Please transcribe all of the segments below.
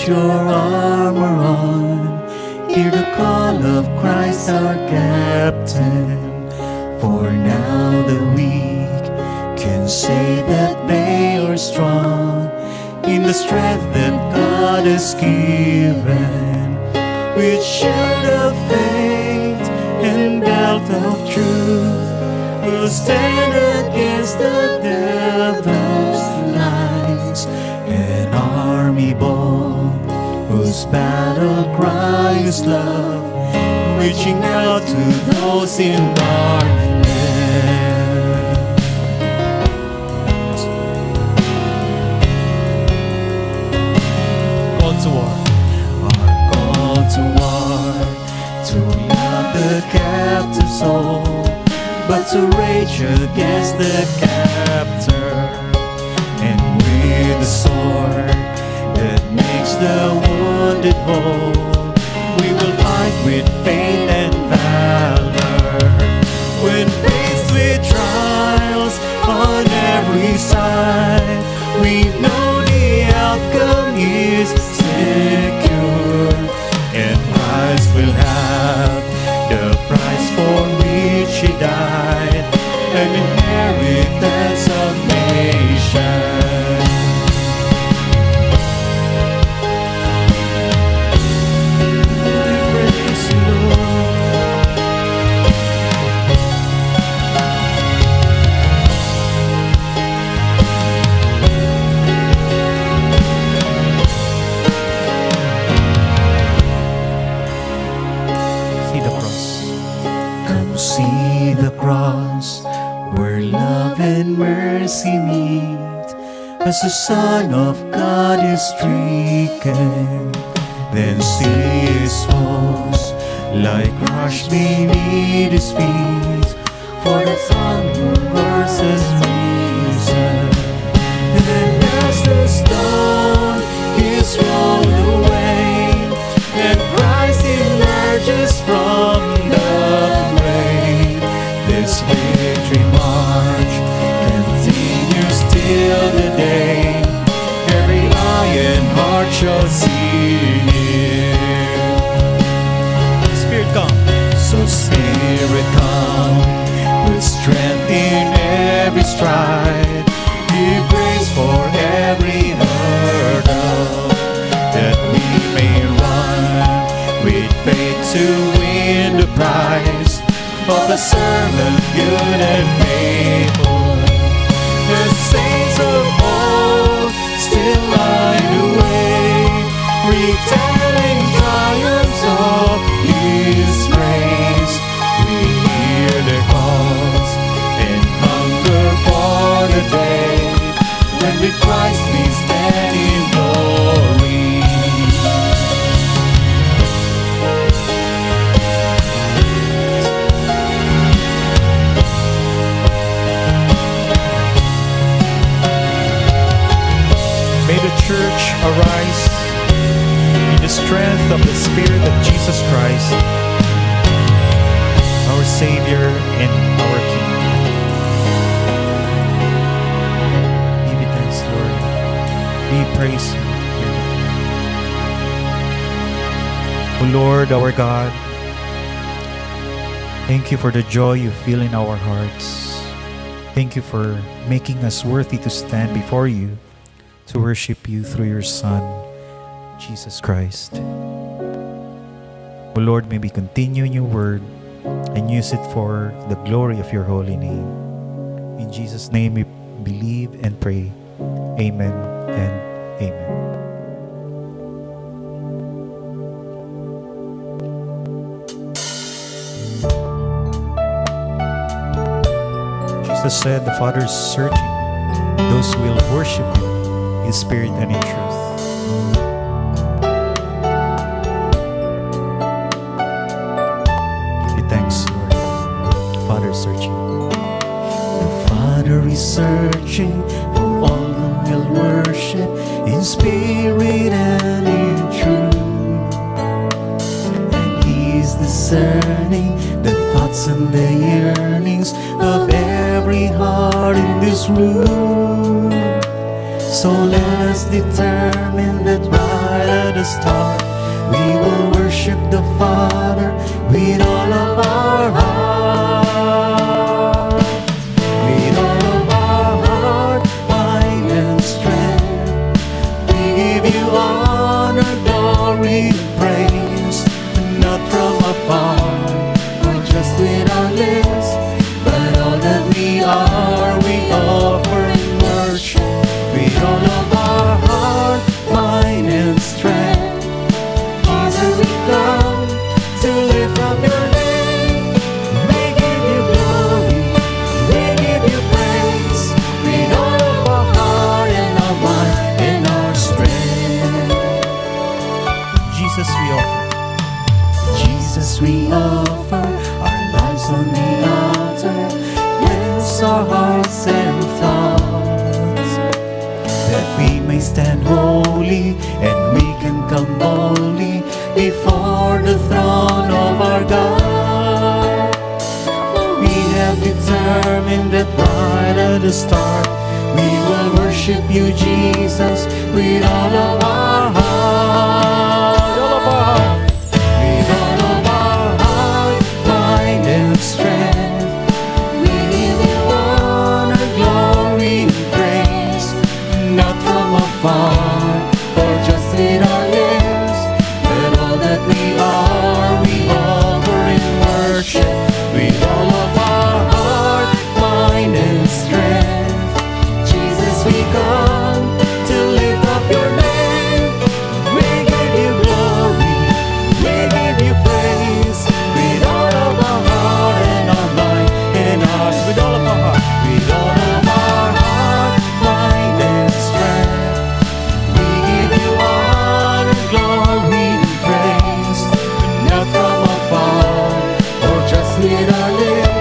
Put your armor on. Hear the call of Christ our captain. For now the weak can say that they are strong in the strength that God has given. With shield of faith and belt of truth, we'll stand against the devil's lies. An army bold, whose battle cry is love, reaching out to those in darkness. Call to war. Are called to war, to love the captive soul, but to rage against the captor. And with the sword that makes the wounded whole, we will fight with faith and valor. When faced with trials on every side, we know the outcome is secure, and Christ will have the prize for which He died, an inheritance of nations. We praise you, Lord. See the cross. Come see the cross where love and mercy meet as the Son of God is stricken. Then see his foes lie crushed beneath his feet, for the Son who roars has risen. And as the stone is rolled away, and Christ emerges from the grave, this victory march continues till the day every eye and heart shall see Him. Spirit, come. So Spirit, come, put strength in every stride, give grace for every hurdle, that we may run with faith to win the prize of the servant good and faithful. The saints of old still light the way, retelling triumphs of His grace. We hear their calls and hunger for the day when with Christ we stand in glory. May the church arise in the strength of the Spirit of Jesus Christ, our Savior and our King. Give you thanks, Lord. We praise you, dear God. O Lord, our God, thank you for the joy you feel in our hearts. Thank you for making us worthy to stand before you, to worship you through your Son, Jesus Christ. O Lord, may we continue in your word and use it for the glory of your holy name. In Jesus' name we believe and pray. Amen and amen. Jesus said the Father is searching those who will worship him in spirit and in truth. Give you thanks, Lord. Father is searching. The Father is searching for all who will worship in spirit and in truth. And He is discerning the thoughts and the yearnings of every heart in this room. So let us determine that right right at the start we will worship the Father with all of our heart. With all of our heart, mind, and strength, we give you honor, glory, and praise, not from afar or just with our lips, but all that we are, we offer in worship. With all of our heart, mind, and strength, Jesus, we come to lift up your name. We give you glory, we give you praise, with all of our heart and our mind and our strength. Jesus, we offer. Jesus, we offer our lives on the altar, cleanse our hearts and thoughts, that we may stand holy and we can come boldly before the throne of our God. For we have determined that right at the start we will worship you, Jesus, with all of our heart. All of our heart. With all of our heart, mind, and strength, we give you honor, glory, and praise, not from afar or just with our lips, but all that we are, we offer in worship. With all of our heart, mind, and strength, Jesus, we come to lift up your name. We give you glory, we give you praise, with all of our heart and our mind and our With all of our heart. With all of our heart, mind, and strength, we give you honor, glory, and praise, not from afar or just with our lips.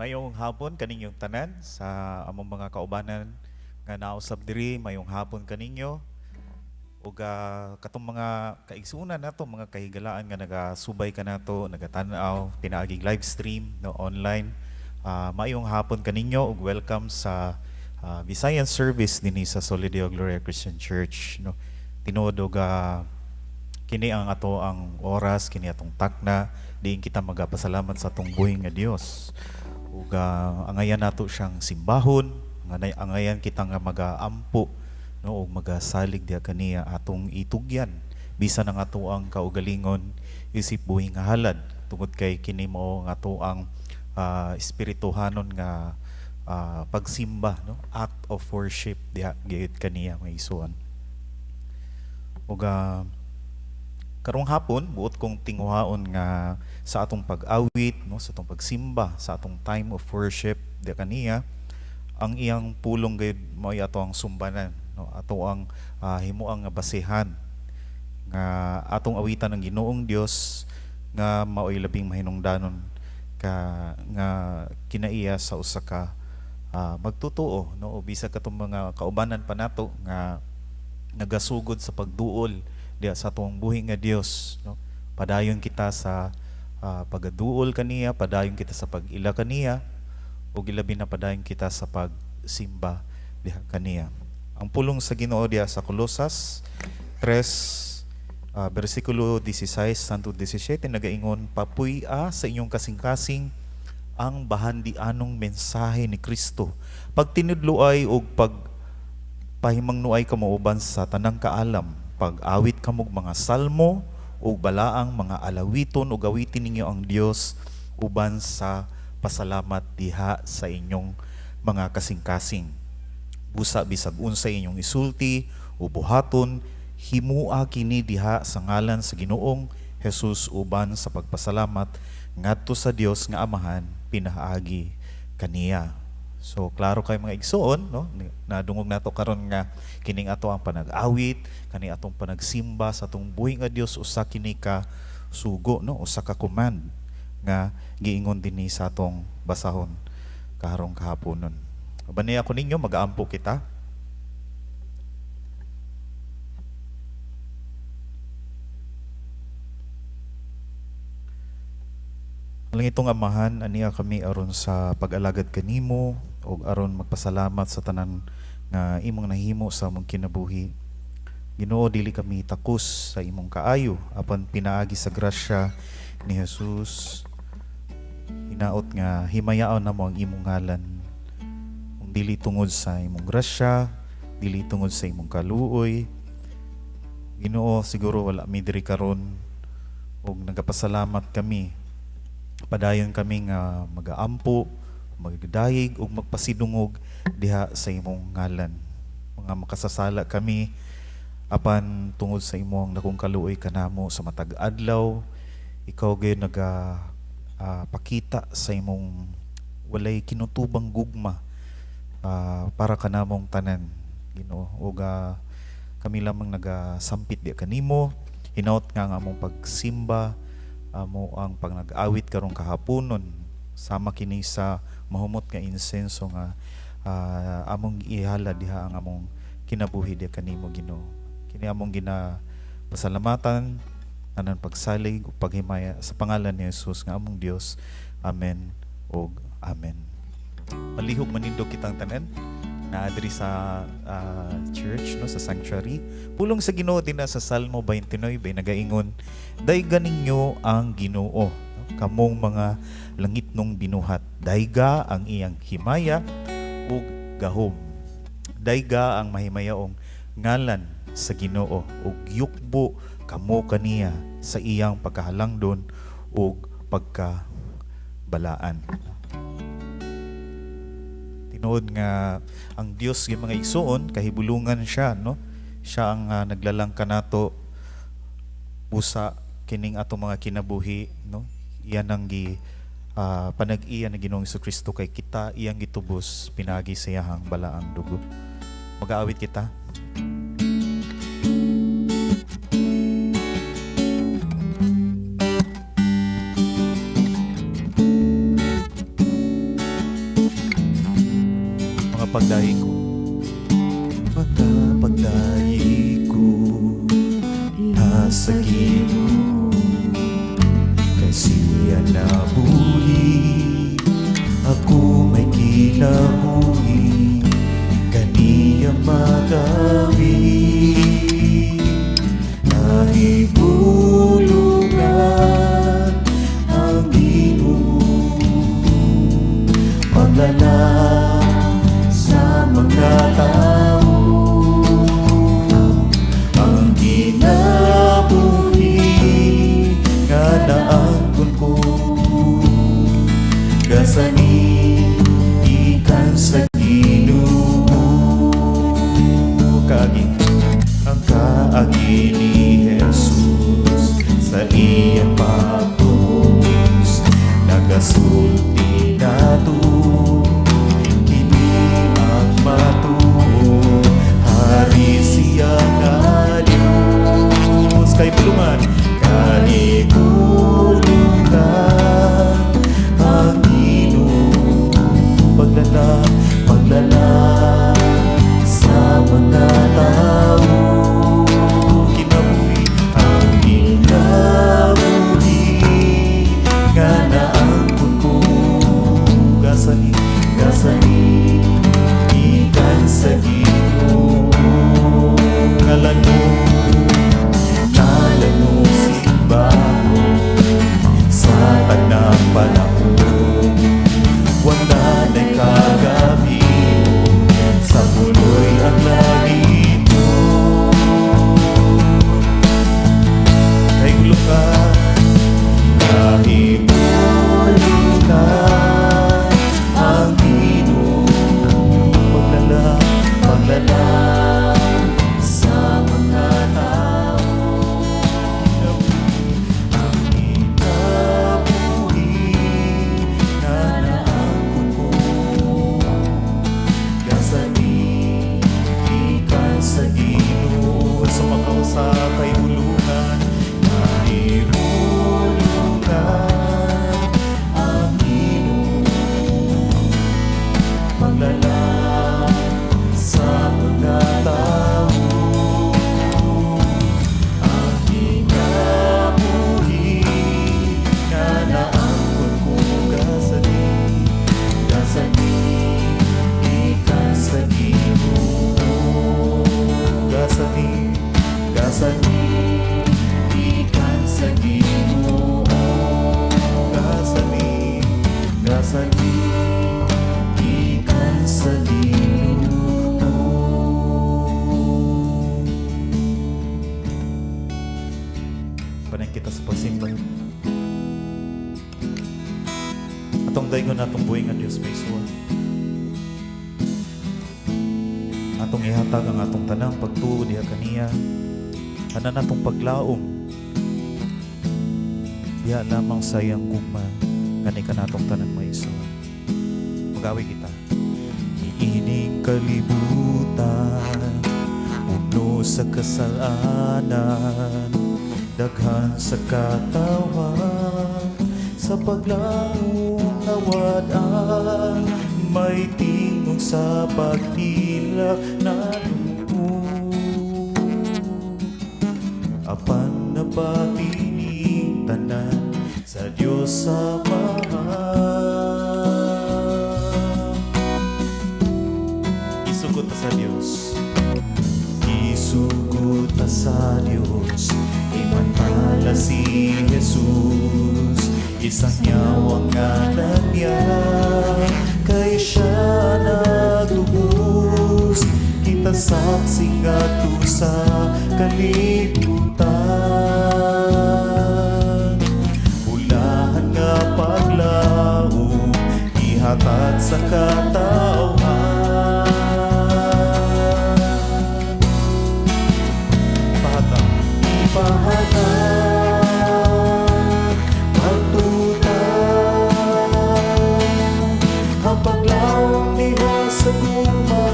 Mayong hapon kaninyong tanan sa among mga kaubanan nga nausab diri, mayong hapon kaninyo. Ug katong mga kaigsuonan nato, mga kahigalaan nga nagasubay kanato, nagatan-aw pinaagig live stream, no, online. Maayong hapon kaninyo ug welcome sa Visayan service dinhi sa Soli Deo Gloria Christian Church, no. Tinuod og kini ang ato ang oras, kini atong takna diin kita magapasalamat sa atong buhi nga Dios. Ug angayan nato siyang simbahon, angayan kita nga magaampo, no, ug magasalig diha kaniya, atong itugyan bisan ang ato ang kaugalingon isip buhi nga halad, tungod kay kini mao ang ato ang espirituhanon nga pagsimba, no, act of worship diha gayud kaniya, mga igsuon. Ug karong hapon buot kong tinguhaon nga sa atong pag-awit, no, sa atong pagsimba, sa atong time of worship diha kaniya, ang iyang pulong gayud mao ato ang sumbanan, no, ato ang himuang nga basehan nga atong awitan ang Ginoong Dios nga maoy labing mahinungdanon ka nga kinaiya sa usa ka magtutoo, no, o bisag katong mga kaubanan pa nato nga nagasugod sa pagduol diha sa atong buhi nga Dios, no. Padayon kita sa pagaduol kaniya, padayon kita sa pag-ila kaniya, ug ilabi na padayon kita sa pagsimba diha kaniya. Ang pulong sa Ginoo diha sa Kolosas 3 bersikulo 16 hangtod 17 nagaingon, "Papuy-a sa inyong kasing-kasing ang bahandianong mensahe ni Kristo. Pagtinudloay og pag pahimangnuay kamo uban sa tanang kaalam, pag-awit kamog mga salmo ug balaang mga alawiton ug awitin ninyo ang Dios uban sa pasalamat diha sa inyong mga kasing-kasing. Busa bisag unsay inyong isulti o buhaton, himua kini diha sa ngalan sa Ginoong Jesus uban sa pagpasalamat ngadto sa Dios nga Amahan pinaagi kaniya." So klaro kay, mga igsoon, no? Nadungog nato karon nga kining ato ang panag-awit, kani atong panagsimba sa atong buhi nga Dios, usa kini ka sugo, no, usa ka command nga giingon dinhi sa atong basahon karong kahaponon. Ubani ako ninyo, magaampo kita. Langitong Amahan, ania kami aron sa pag-alagad kanimo ug aron magpasalamat sa tanan nga imong nahimo sa among kinabuhi. Ginoo, dili kami takos sa imong kaayo, apan pinaagi sa grasya ni Jesus, hinaot nga himayaon namo ang imong ngalan. Kung dili tungod sa imong grasya, dili tungod sa imong kaluoy, Ginoo, siguro wala mi diri karon. Ug nagapasalamat kami. Padayon kami nga magaampo, magdayeg ug magpasidungog diha sa imong ngalan. Mga makasasala kami, apan tungod sa imong dakong kaluoy kanamo sa matag adlaw, ikaw gyud naga pakita sa imong walay kinutubang gugma para kanamong tanan, Ginoo. Ug kami lamang nagasampit diha kanimo. Hinaot nga ang among pagsimba, amo ang panag-awit karong kahaponon, sama kini sa mahumot nga insenso nga among ihala diha ang among kinabuhi diha kanimo, Ginoo. Kini among ginapasalamatan, tanan pagsalig ug paghimaya sa pangalan ni Jesus nga among Dios. Amen ug amen. Palihog manindog kitang tanan na diri sa church, no, sa sanctuary. Pulong sa Ginoo dinha sa Salmo 29 nagaingon, "Dayga ninyo ang Ginoo, no, kamong mga langitnong binuhat. Dayga ang iyang himaya ug gahom. Dayga ang mahimayaong ngalan sa Ginoo ug yukbo kamo kaniya sa iyang pagkahalangdon ug pagkabalaan." Tinuod nga ang Dios gyud, mga igsuon, kahibulungan siya, no? Siya ang naglalang kanato busa kining atong mga kinabuhi, no? Iyan ang gi panag-iya ng Ginoong Kristo kay kita iyang gitubos pinaagi sa iyahang balaang dugo. Mag-aawit kita. Kahibulugan ang Ginoo, paglala sa mga tao. Ang kinabuhi nga naangkon ko, gasani ikan sa Ginoo. Kaagi, ang kaagi ni Jesus sa iyang pagtubos nagasulti nato, kini ang matuo, hari siya nga Diyos. Kay bulungan, kahibulugan ang Ginoo, paglala, paglala sa mga tao. Kinabuhi, ang kinabuhi nga naangkon ko, gasani, gasani ikan sa Ginoo. Ngalan mo, ngalan mo simbahon sa tanang panahon. Wala na'y kagabi sa puloy ang langit mo. Kahigulukan, kahibulugan ang Ginoo, paglala, paglala sa mga tao. Ang kinabuhi nga naangkon ko, gasani ikan sa Ginoo. Sumakaw sa kahibulugan, kahibulugan ang Ginoo, paglala sa mga tao. Ang kinabuhi nga naangkon ko, gasani, gasani ikan sa Ginoo. Gasani, gasani ikan sa Ginoo. Gasani, gasani ikan sa Ginoo. Panay kita sa pagsimba. Atong daygon natong buhi nga Dios, may suwa. Atong ihatag ang atong tanang pagtuo diha kaniya. Tanan natong paglaom diha lamang sa iyang gugma kani kanatong tanan, may isuwa. Magawi kita. Niining kalibutan, puno sa kasalanan, daghan sa katawan, sa paglaom nawad-an, may tingog sa paghilak na loob. Apan nabati ning tanan sa Diyos Amahan. Isugot ta sa Diyos, isugot ta sa Diyos. Himantala si Jesus, isang ang ngalan niya, kay siya nagtubos. Kita saksi ngadto sa kalibutan, bulahan nga paglaom ihatag sa katawhan. Ipahatag, ipahatag, pagtutan ang paglaom niya sa gugma,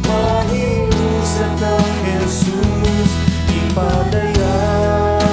mahiusan ng Jesus. Ipadayag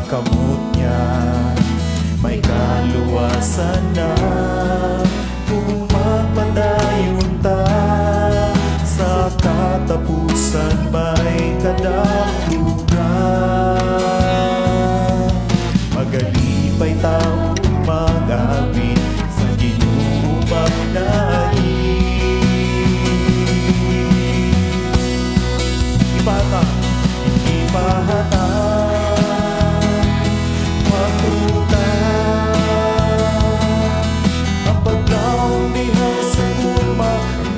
kamot niya. May kaluwasan na kung magpadayon ta, sa katapusan may kadaklugan. Magalipay ta mag-awit sa Ginoo magnaig. Ipahata, ipahata, matuta ang paglaom diha sa gugma,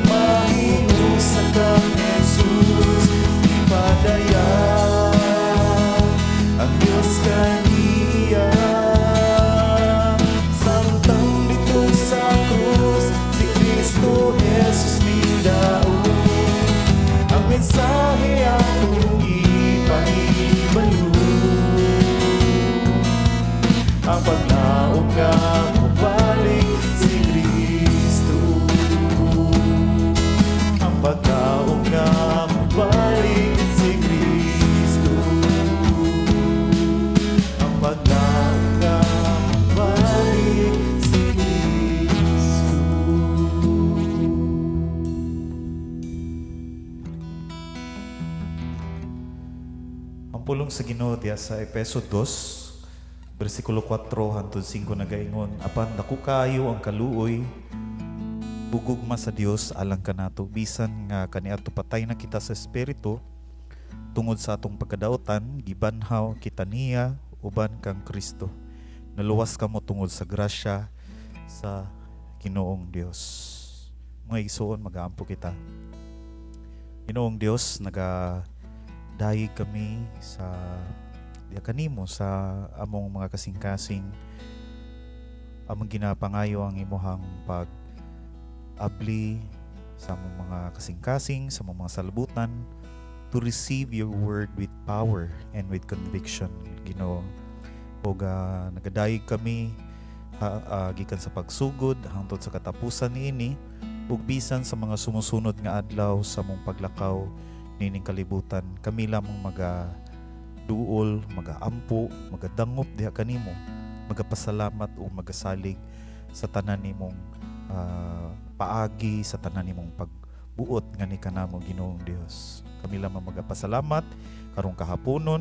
mahiusa kang Jesus. Ipadayag ang Diyos kaniya, samtang dito sa krus si Kristo Jesus midaog. Ang mensahe atong ipahibalo, ang paglaom nga mobalik si Kristo, ang paglaom nga mobalik si Kristo, ang paglaom nga mobalik si Kristo. Ang pulong sa Ginoo diya sa Efeso 2, bersikulo 4 hangtod 5 nagaingon, apan dako kaayo ang kaluoy ug gugma sa Dios alang kanato, bisan nga kaniadto patay na kita sa espiritu tungod sa atong pagkadautan, gibanhaw kita niya uban kang Kristo. Naluwas kamo tungod sa grasya sa Ginoong Dios. Mga igsoon, magaampo kita. Ginoong Dios, naga dayeg kami sa diha kanimo sa among mga kasing-kasing. Among ginapangayo ang imuhang pag abli sa among mga kasing-kasing, sa among mga salabutan, to receive your word with power and with conviction, Ginoo. Ug nagadayeg kami gikan sa pagsugod hangtod sa katapusan niini ug bisan sa mga sumusunod nga adlaw sa among paglakaw nining kalibutan, kami lamang maga duol, magaampo, magadangop diha kanimo, magapasalamat ug magasalig sa tanan nimong paagi, sa tanan nimong pagbuot nga ni kanamo, Ginoong Dios. Kami lamang magapasalamat karong kahaponon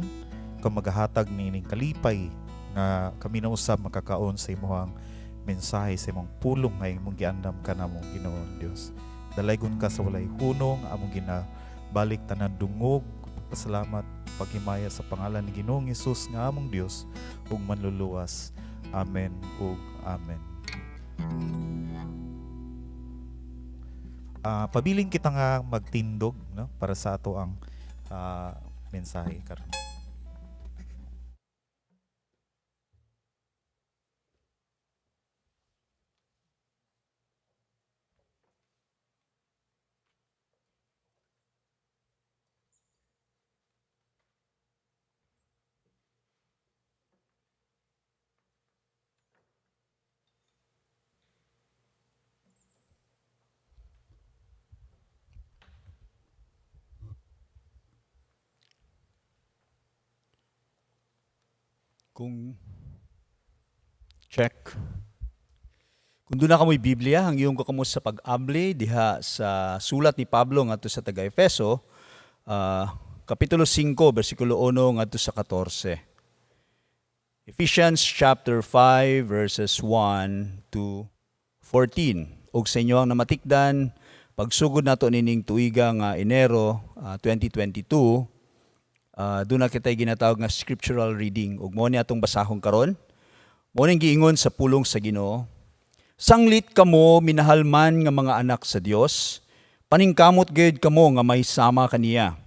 kang magahatag nining kalipay nga kami na usab makakaon sa imong mensahe, sa imong pulong nga imong giandam kanamo, Ginoong Dios. Dalaygon ka sa walay hunong. Among ginabalik tanan dungog, pasalamat, paghimaya sa pangalan ni Ginoong Hesus nga among Dios ug manluluwas. Amen ug amen. Pabilin kita nga magtindog, no, para sa ato ang mensahe karon. Kung check. Kung duna kamoy Biblia, hangyoon ko kamo sa pag-abli diha sa sulat ni Pablo ngadto sa taga-Efeso, kapitulo 5, bersikulo 1 ngadto sa 14. Ephesians chapter 5 verses 1 to 14. Ug sa inyo ang namatikdan, pagsugod nato nining tuiga nga Enero 2022, doon na kita'y ginatawag nga scriptural reading. Ug mo ni atong basahon karon. Mo ning giingon sa pulong sa Ginoo. Sanglit kamo minahalman nga mga anak sa Dios, paningkamot gayud kamo nga may sama kaniya.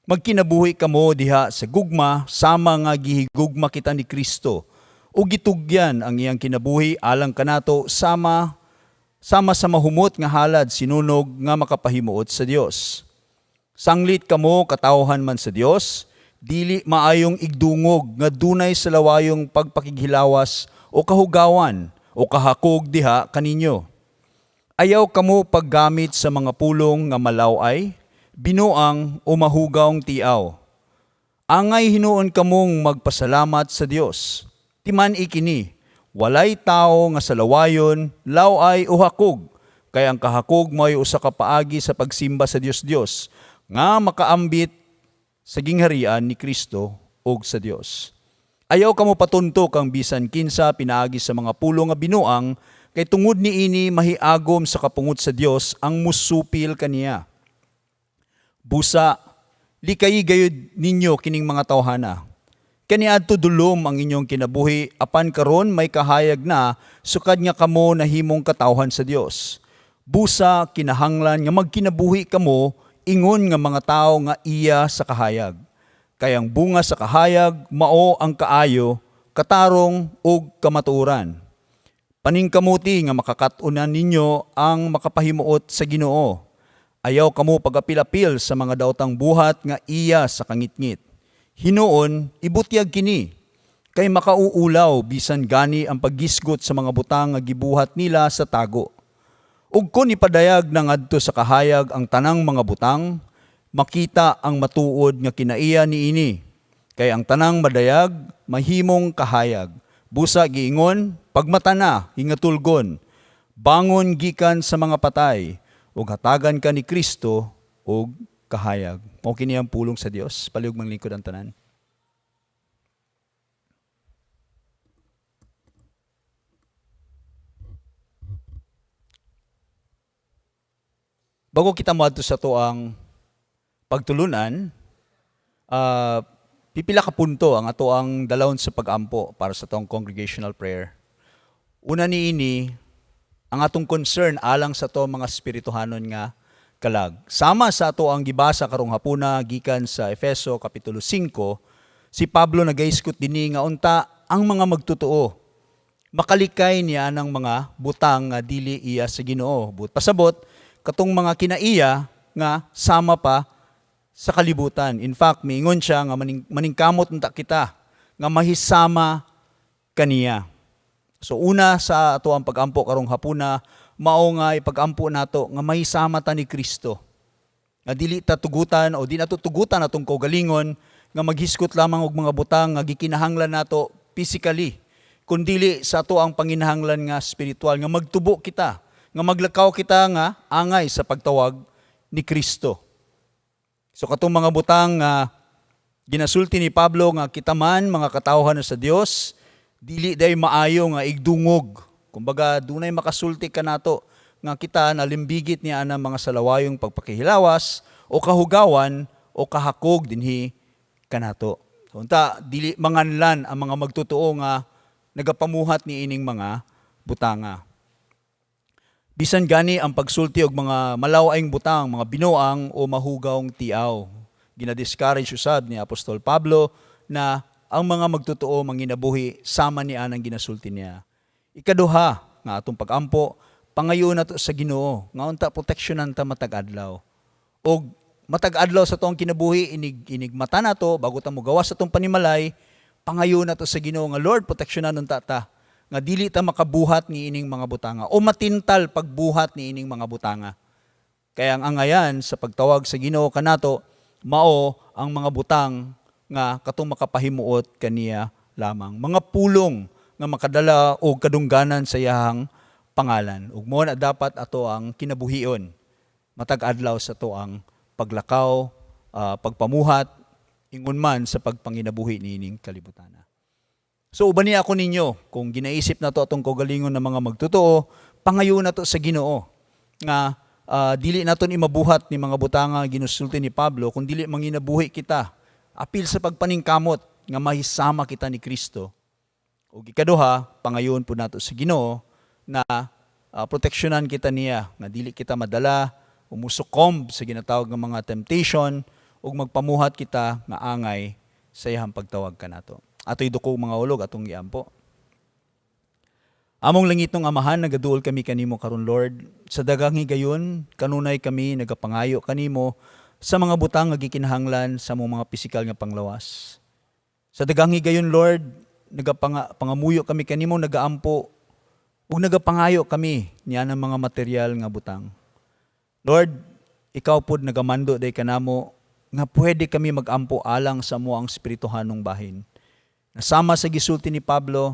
Magkinabuhi kamo diha sa gugma sama nga gihigugma kita ni Kristo, ug gitugyan ang iyang kinabuhi alang kanato sama sama sa mahumot nga halad sinunog nga makapahimuot sa Dios. Sanglit kamo katawhan man sa Dios, dili maayong igdungog nga dunay sa lawayong pagpakighilawas o kahugawan o kahakog diha kaninyo. Ayaw kamo paggamit sa mga pulong nga malaw-ay, binuang o mahugawng tiaw. Angay hinuon kamong magpasalamat sa Dios. Timan-i kini, walay tawo nga salawayon, law-ay o hakog, kay ang kahakog mao'y usa ka paagi sa pagsimba sa Dios Dios nga makaambit sa gingharian ni Kristo ug sa Dios. Ayaw kamo patunto kang bisan kinsa pinaagi sa mga pulong nga binuang, kay tungod niini mahiagom sa kapungot sa Dios ang musupil kaniya. Busa, likayi gayud ninyo kining mga tawhana. Kaniadto dulom ang inyong kinabuhi, apan karon may kahayag na sukad nga kamo nahimong katawhan sa Dios. Busa, kinahanglan nga magkinabuhi kamo ingon nga mga tawo nga iya sa kahayag. Kay ang bunga sa kahayag mao ang kaayo, katarong ug kamatuoran. Paningkamuti nga makakat-unan ninyo ang makapahimuot sa Ginoo. Ayaw kamo pagapil-apil sa mga daotang buhat nga iya sa kangitngit. Hinuon, ibutyag kini, kay makauulaw bisan gani ang paggisgot sa mga butang nga gibuhat nila sa tago. Ug kon ipadayag na ngadto sa kahayag ang tanang mga butang, makita ang matuod nga kinaiya niini. Kay ang tanang madayag, mahimong kahayag. Busa giingon, pagmata na, hingatulgon, bangon gikan sa mga patay, ug hatagan ka ni Kristo og kahayag. Mao kini ang pulong sa Dios. Palihog manglingkod ang tanan. Bago kita moadto sa atoang pagtulunan, pipila ka punto ang atoang dalawon sa pag-ampo para sa atong congregational prayer. Una niini, ang atong concern alang sa ato mga espirituhanon nga kalag. Sama sa ato ang gibasa karong hapuna gikan sa Efeso kapitulo 5, si Pablo nagaiskot dinhi nga unta ang mga magtotoo makalikay niya ng mga butang nga dili iya sa Ginoo. But pasabot katong mga kinaiya nga sama pa sa kalibutan. In fact, miingon siya nga maningkamot unta kita nga mahisama kaniya. So una sa ato ang pag-ampo karong hapuna, mao nga ipag-ampo nato nga mahisama ta ni Kristo. Nga dili ta tugutan o di nato tugutan atong kaugalingon nga maghisgot lamang og mga butang nga gikinahanglan nato physically, kundili sa ato ang panginahanglan nga spiritual, nga magtubo kita, nga maglakaw kita nga angay sa pagtawag ni Kristo. So katong mga butang nga ginasulti ni Pablo nga kita man mga katawhan sa Dios, dili day maayo nga igdungog. Kumbaga dunay makasulti kanato nga kita nalimbigit niya ang mga salawayong pagpakihilawas o kahugawan o kahakog dinhi kanato. So unta dili manganlan ang mga magtotoo nga nagapamuhat ni ining mga butanga. Bisan gani ang pagsulti og mga malaw-ayng butang, mga binuang o mahugawng tiaw. Gina-discourage usab ni Apostol Pablo na ang mga magtotoo manginabuhi sama ni anang ginasulti niya. Ikaduha nga atong pag-ampo, pangayo nato sa Ginoo nga unta proteksyonan ta matag adlaw. Og matag adlaw sa atong kinabuhi, inig mata nato bago ta mogawas sa atong panimalay, pangayo nato sa Ginoo nga Lord, proteksyonan unta ta nga dili ta makabuhat ni ining mga butanga o matintal pagbuhat ni ining mga butanga. Kaya ang angayan sa pagtawag sa Ginoo kanato mao ang mga butang nga katong makapahimuot kaniya lamang. Mga pulong nga makadala og kadungganan sa iyahang pangalan. Ug mo na dapat ato ang kinabuhion matag adlaw sa ato ang paglakaw, pagpamuhat, ingon man sa pagpanginabuhi niining kalibutan. So uban niya ako ninyo, kung ginaisip na to atong kaugalingon ng mga magtotoo, pangayo na to sa Ginoo nga dili naton imabuhat ni mga butanga ginusulti ni Pablo, kung dili manginabuhi kita, apil sa pagpaningkamot nga mahisama kita ni Kristo. O ikaduha, pangayon po nato sa Ginoo na proteksyonan kita niya, nga dili kita madala o musukomb sa ginatawag nga mga temptation ug magpamuhat kita nga angay sa iyang pagtawag kanato. Atoy duko mga ulog atong giampo. Among langitnong Amahan, nagaduol kami kanimo karon Lord. Sa daghang higayon, kanunay kami nagapangayo kanimo sa mga butang nga gikinahanglan sa among mga pisikal nga panglawas. Sa daghang higayon Lord, nagapangamuyo kami kanimo, nagaampo ug nagapangayo kami niya ng mga material nga butang. Lord, ikaw pod nagamando day kanamo Nga pwede kami magampo alang sa amoang espirituhanong bahin. Nasama sa gisulti ni Pablo,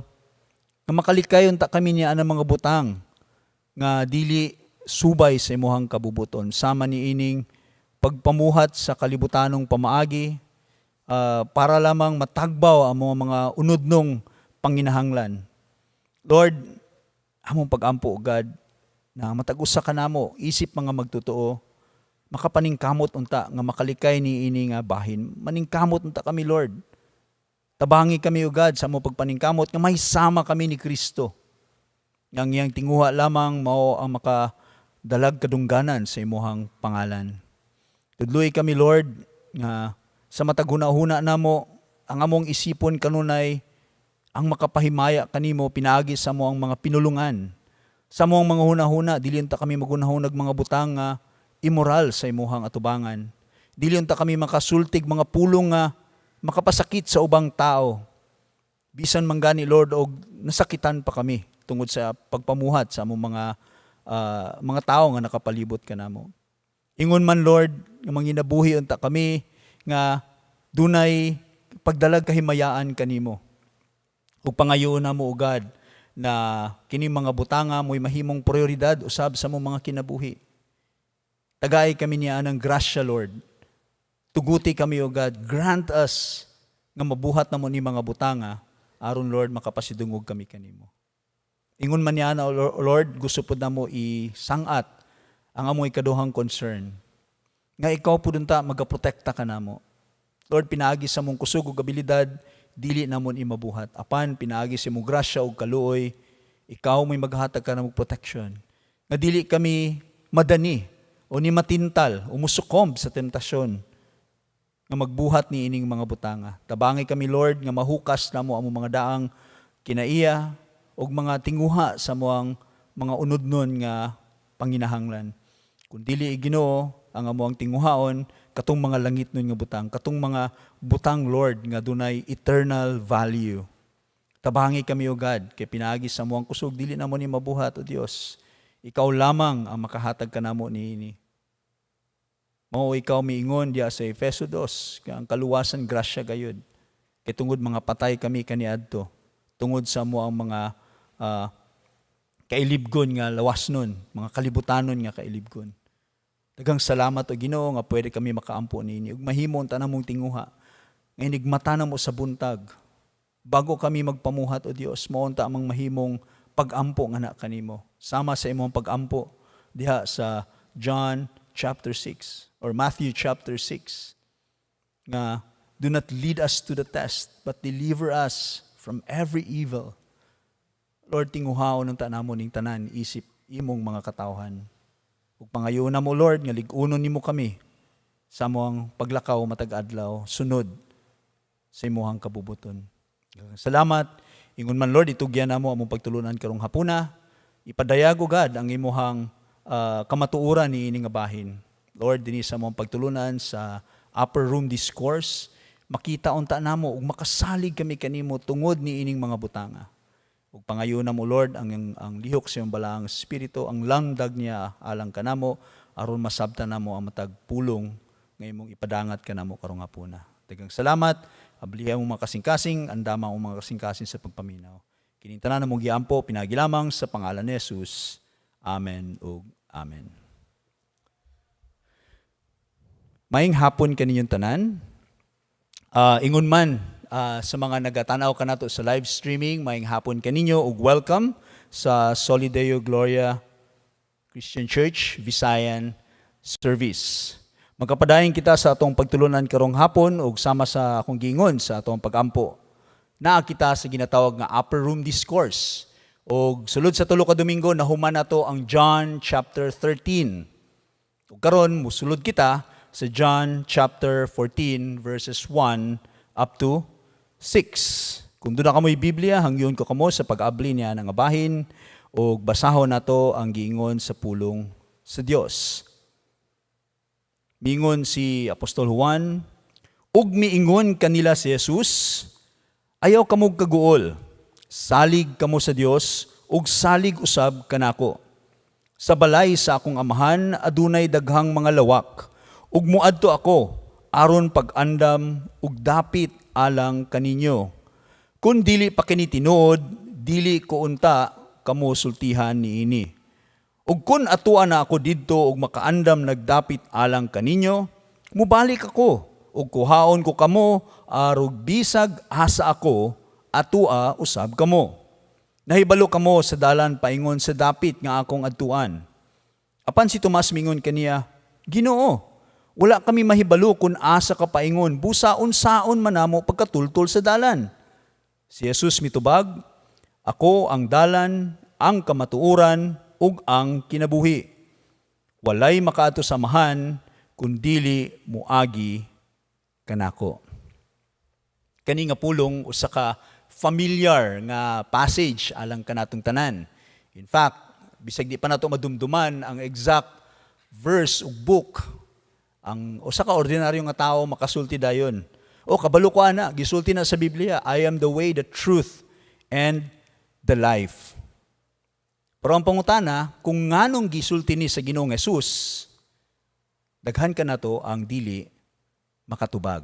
nga makalikay unta kami niya ang mga butang nga dili subay sa imuhang kabubuton. Sama ni ining pagpamuhat sa kalibutanong pamaagi para lamang matagbaw ang mga unudnong panginahanglan. Lord, among pagampo, God, na matag usa kanamo isip mga magtotoo, makapaningkamot unta nga makalikay ni ini nga bahin. Maningkamot unta kami, Lord. Tabangi kami, O God, sa among pagpaningkamot nga may sama kami ni Kristo. Nga ang iyang tinguha lamang mao ang makadalag kadungganan sa imuhang pangalan. Tudloi kami, Lord, nga sa matag huna-huna namo, ang among isipon kanunay ang makapahimaya kanimo pinaagi sa among mga pinulungan. Sa among mga huna-huna, dili unta kami maghunahunag mga butang nga immoral sa imuhang atubangan. Dili unta kami makasultig mga pulong nga makapasakit sa ubang tao. Bisan man gani, Lord, og nasakitan pa kami tungod sa pagpamuhat sa among mga tao nga nakapalibot kanamo. Ingon man, Lord, nga manginabuhi unta kami nga dunay pagdalag kahimayaan kanimo. Ug pangayoon namo, O God, na kini mga butanga mo'y mahimong prioridad usab sa among mga kinabuhi. Tagay kami niya ng grasya, Lord. Tuguti kami, O God. Grant us nga mabuhat namo ni mga butanga aron, Lord, makapasidungog kami kanimo. Ingon man niya na, O Lord, gusto pod namo isangat ang among ikaduhang concern. Nga ikaw pud unta magaprotekta kanamo. Lord, pinaagi sa among kusog ug abilidad, dili namon imabuhat. Apan pinaagi sa imong grasya ug kaluoy, ikaw may maghatag kanamog protection. Nga dili kami madani o ni matintal o musukomb sa tentasyon nga magbuhat ni ining mga butanga. Tabangi kami, Lord, nga mahukas namo ang mga daang kinaiya ug mga tinguha sa among mga unudnon nga panginahanglan. Kung dili, Ginoo, ang among tinguhaon katong mga langit nun nga butang, katong mga butang, Lord, nga dunay eternal value. Tabangi kami, O God, kay pinaagi sa among kusog dili namo ni mabuhat, O Dios. Ikaw lamang ang makahatag kanamo niini. Mao ikaw miingon diya sa Efeso 2, nga ang kaluwasan grasya gayud. Kay tungod mga patay kami kaniadto, tungod sa among mga kailibgon nga lawas nun, mga kalibutanon nga kailibgon. Daghang salamat, o Ginoo, nga pwede kami makaampo niini. Ug mahimo ang tanang mong tinguha. Nga inigmata namo sa buntag. Bago kami magpamuhat, O Dios, mao unta among mahimong pagampo nga na kanimo. Sama sa imong pagampo diha sa John chapter 6 or Matthew chapter 6 nga do not lead us to the test but deliver us from every evil. Lord, tinguhaon unta namo ning tanan isip imong mga katawhan. Ug pangayo namo, Lord, nga lig-unon nimo kami sa among paglakaw matag adlaw sunod sa imuhang kabubuton. Salamat. Ingon man, Lord, itugyan namo among pagtulunan karong hapuna. Ipadayag, O God, ang imuhang kamatuoran ni ini nga bahin. Lord, dinhi sa among pagtulunan sa upper room discourse, makita unta namo ug makasalig kami kanimo tungod ni ining mga butanga. Ug pangayo namo, Lord, ang lihok sa iyong balaang espiritu, ang langdag niya alang kanamo aron masabtan namo ang matag pulong nga imong ipadangat kanamo karong hapuna. Daghang salamat. Abliha among mga kasing-kasing, andama among mga kasing-kasing sa pagpaminaw. Kining tanan among giampo pinaagi lamang sa pangalan ni Jesus. Amen ug amen. Maayong hapon kaninyong tanan. Ingon man sa mga nagatanaw kanato sa live streaming, maayong hapon kaninyo ug welcome sa Soli Deo Gloria Christian Church Visayan Service. Magkapadayon kita sa atong pagtulunan karong hapon ug sama sa akong giingon sa atong pagampo. Naa kita sa ginatawag nga Upper Room Discourse. Og sulod sa 3 ka Domingo nahuman nato ang John chapter 13. Ug karon musulod kita sa John chapter 14 verses 1 up to 6. Kung duna kamoy Biblia, hangyon ko kamo sa pag-abli niya nga bahin ug basahon nato ang giingon sa pulong sa Dios. Miingon si Apostol Juan, ug miingon kanila si Jesus, "Ayaw kamog kaguol, salig kamo sa Dios ug salig usab kanako. Sa balay sa akong amahan adunay daghang mga lawak, ug muadto ako aron pag-andam ug dapit alang kaninyo. Kung dili pa kini tinuod, dili ko unta kamo sultihan niini. Ug kun atua na ako didto ug makaandam nagdapit alang kaninyo, mubalik ako ug kuhaon ko kamo arog bisag asa ako, atua usab kamo. Nahibalo kamo sa dalan paingon sa dapit nga akong adtuan. Apan si Tomas mingon kaniya, "Ginoo, wala kami mahibalo kung asa ka paingon, busa unsaon man namo pagkatultol sa dalan?" Si Jesus mitubag, "Ako ang dalan, ang kamatuoran, ug ang kinabuhi. Walay makaadto sa Amahan kun dili muagi kanako." Kani nga pulong usa ka familiar nga passage alang kanatong tanan. In fact, bisag di pa nato madumduman ang exact verse ug book, ang usa ka ordinaryo nga tawo makasulti dayon. "O kabalo ko ana, gisulti na sa Biblia, 'I am the way, the truth, and the life.'" Pero ang pangutana, kung nganong gisulti ni sa Ginoong Jesus, daghan kanato ang dili makatubag.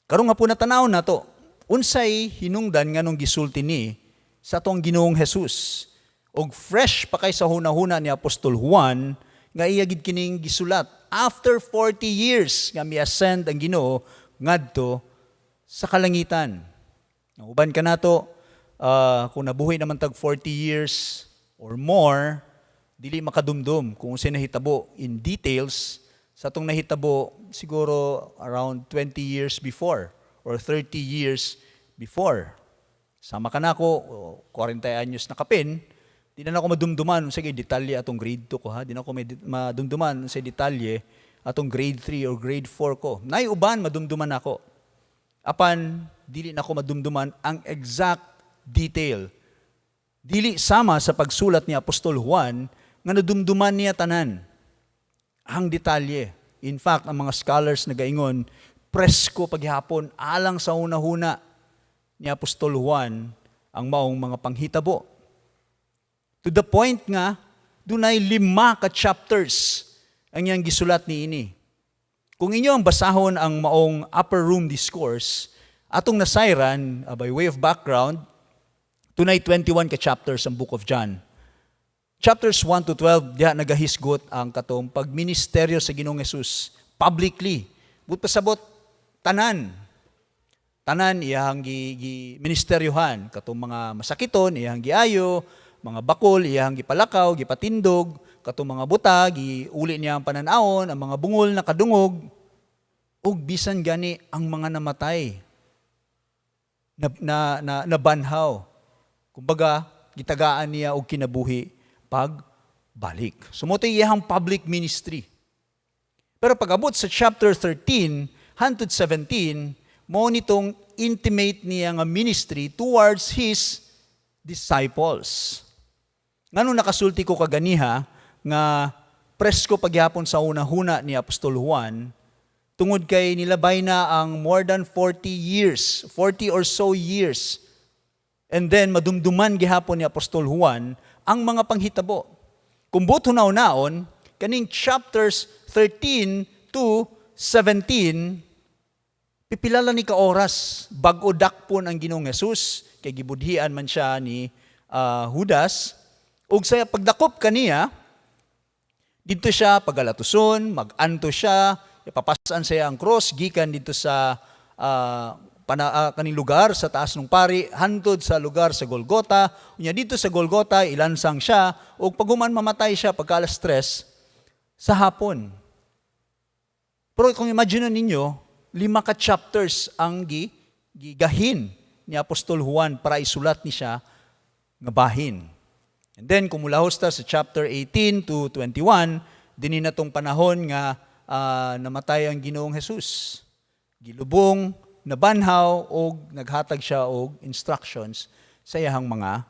Karong nga po natanaw nato, unsay hinungdan nganong gisulti ni sa atong Ginoong Jesus? Og fresh pa kay sa hunahuna ni Apostol Juan nga iya gid kining gisulat after 40 years nga mi-ascend ang Ginoo ngadto sa kalangitan. Ang uban kanato, kung nabuhi naman tag 40 years or more, dili makadumdum kung unsay nahitabo in details sa atong nahitabo siguro around 20 years before or 30 years before. Sama kanako, 40 anyos na kapin, di na ako madumduman sige detalye atong grade 2 ko ha, di na ako may madumduman sa detalye atong grade 3 or grade 4 ko. Nay uban madumduman ako. Apan dili na ako madumduman ang exact detail. Dili sama sa pagsulat ni Apostol Juan nga nadumduman niya tanan ang detalye. In fact, ang mga scholars nagaingon, presko paghapon alang sa una-huna ni Apostol Juan ang maong mga panghitabo. To the point nga, dunay 5 ka chapters ang iyang gisulat ni ini. Kung inyo ang basahon ang maong Upper Room Discourse, atong nasayran, by way of background, tunay 21 ka chapters ang Book of John. Chapters 1 to 12, diha nagahisgot ang katong pagministeryo sa Ginoong Jesus publicly. But pasabot, tanan. Tanan iyang gi ministeryohan katong mga masakiton iyang giayo, mga bakol iyang gipalakaw, gipatindog, katong mga buta giuli niya ang pananawon, ang mga bungol nakadungog, ug bisan gani ang mga namatay na nabanhaw. Kumbaga, gitagaan niya og kinabuhi pagbalik. So mo iyang public ministry. Pero pag-abot sa chapter 13 hantod 17, mo nitong intimate niya nga ministry towards his disciples. Ngano nakasulti ko kaganiha nga presko pagyapon sa una-huna ni Apostol Juan, tungod kay nilabay na ang more than 40 years, 40 or so years. And then madumduman gihapon ni Apostol Juan ang mga panghitabo. Kung buot hunaw-naon, kaning chapters 13 to 17, pipila lang ni ka oras bag-o dakpon ang Ginoong Jesus kay gibudhian man siya ni Judas. Ug sa pagdakop kaniya, didto siya pagalatuson, mag-anto siya, ipapasan siya ang cross gikan didto sa kaning lugar sa taas ng pari hantod sa lugar sa Golgota. Unya didto sa Golgota ilansang siya ug paghuman mamatay siya pagka alas 3 sa hapon. Pero kung imagine ninyo, 5 ka chapters ang gigahin ni Apostol Juan para isulat ni siya nga bahin. And then kung mulahos ta sa chapter 18 to 21, dinhi na tong panahon nga namatay ang Ginoong Jesus. Gilubong, nabanhaw og naghatag siya og instructions sa iyahang mga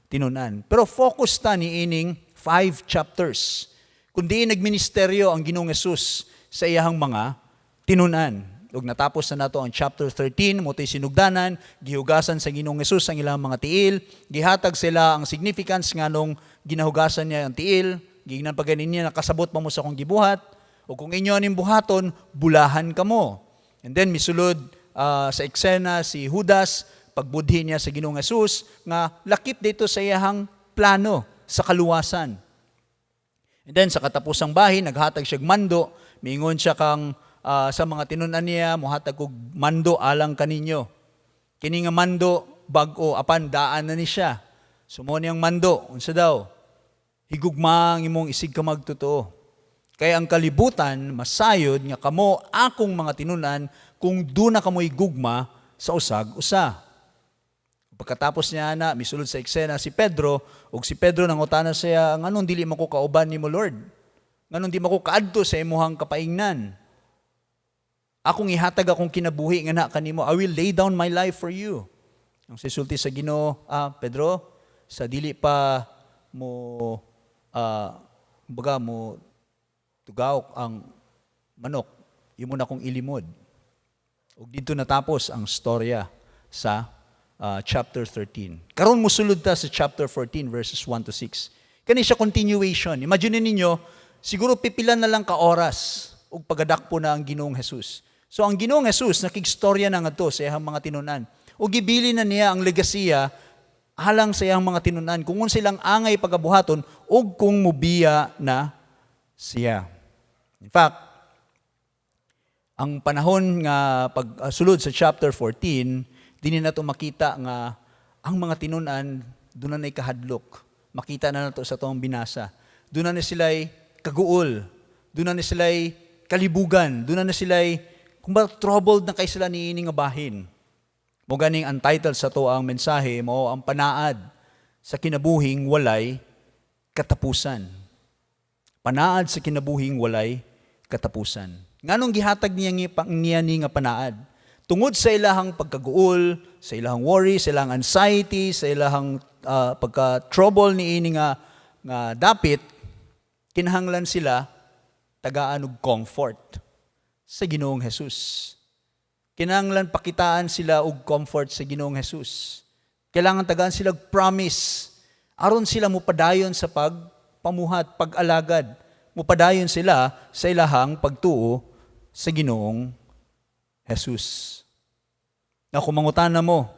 tinunan. Pero focus ta ni ining 5 chapters. Kung diin nagministeryo ang Ginoong Jesus sa iyahang mga tinunan. Ug natapos na nato ang chapter 13, mo to'y sinugdanan, gihugasan sa Ginoong Jesus ang ilang mga tiil, gihatag sila ang significance nganong ginahugasan niya ang tiil, giingnan pa ganin niya, "Nakasabot pa mo sa akong gibuhat." O kung inyo aning buhaton, bulahan kamo. And then misulod sa eksena si Judas, pagbudhi niya sa Ginoong Jesus nga lakip dito sa iyahang plano sa kaluwasan. And then sa katapusang bahin, naghatag siya mando, miingon siya kang sa mga tinun-an niya, "Muhatag og mando alang kaninyo. Kini nga mando bag-o apan daan na ni siya." So mo niyang mando, unsa daw? "Higugma ang imong isig ka magtotoo. Kay ang kalibutan masayod nga kamo akong mga tinunan kung duna kamoy gugma sa usag usa." Pagkatapos niya na, misulod sa eksena si Pedro, ug si Pedro nangutana siya, "Nganong dili mo ko kauban nimo, Lord? Nganong di mo ko kaadto sa imuhang kapaingnan? Akong ihatag akong kinabuhi nga na kanimo. I will lay down my life for you." Ang sisulti sa Ginoo, "Pedro, sa dili pa mo kumbaga mo tugawok ang manok, imo na kong ilimod." Ug dito natapos ang storya sa chapter 13. Karon musulod ta sa chapter 14 verses 1 to 6. Kani siya continuation. Imagine ninyo, siguro pipila na lang ka oras ug pagadakpo na ang Ginoong Jesus. So ang Ginoong Jesus nakigstorya na ngadto sa iyang mga tinunan. Ug gibili na niya ang legasiya alang sa iyang mga tinunan kung unsa silang angay pagabuhaton ug kung mubiya na siya. In fact, ang panahon nga pagsulod sa chapter 14, dinhi nato makita nga ang mga tinunan doon na kahadlok. Makita na nato sa atong binasa. Doon na sila'y kaguol. Doon na sila'y kalibugan. Doon na sila'y kumbaga troubled na kay sila niini nga bahin. Mo ganing ang title sa to ang mensahe mo ang panaad sa kinabuhing walay katapusan. Panaad sa kinabuhing walay katapusan. Nganong gihatag niya ni nga panaad? Tungod sa ilahang pagkaguol, sa ilahang worry, sa ilahang anxiety, sa ilahang pagka-trouble niini nga dapit, kinahanglan sila tagaan og comfort sa Ginoong Jesus. Kinahanglan pakitaan sila og comfort sa Ginoong Jesus. Kailangan tagaan sila og promise aron sila mupadayon sa pagpamuhat, pag-alagad. Mupadayon sila sa ilahang pagtuo sa Ginoong Jesus. Na kung mangutana mo,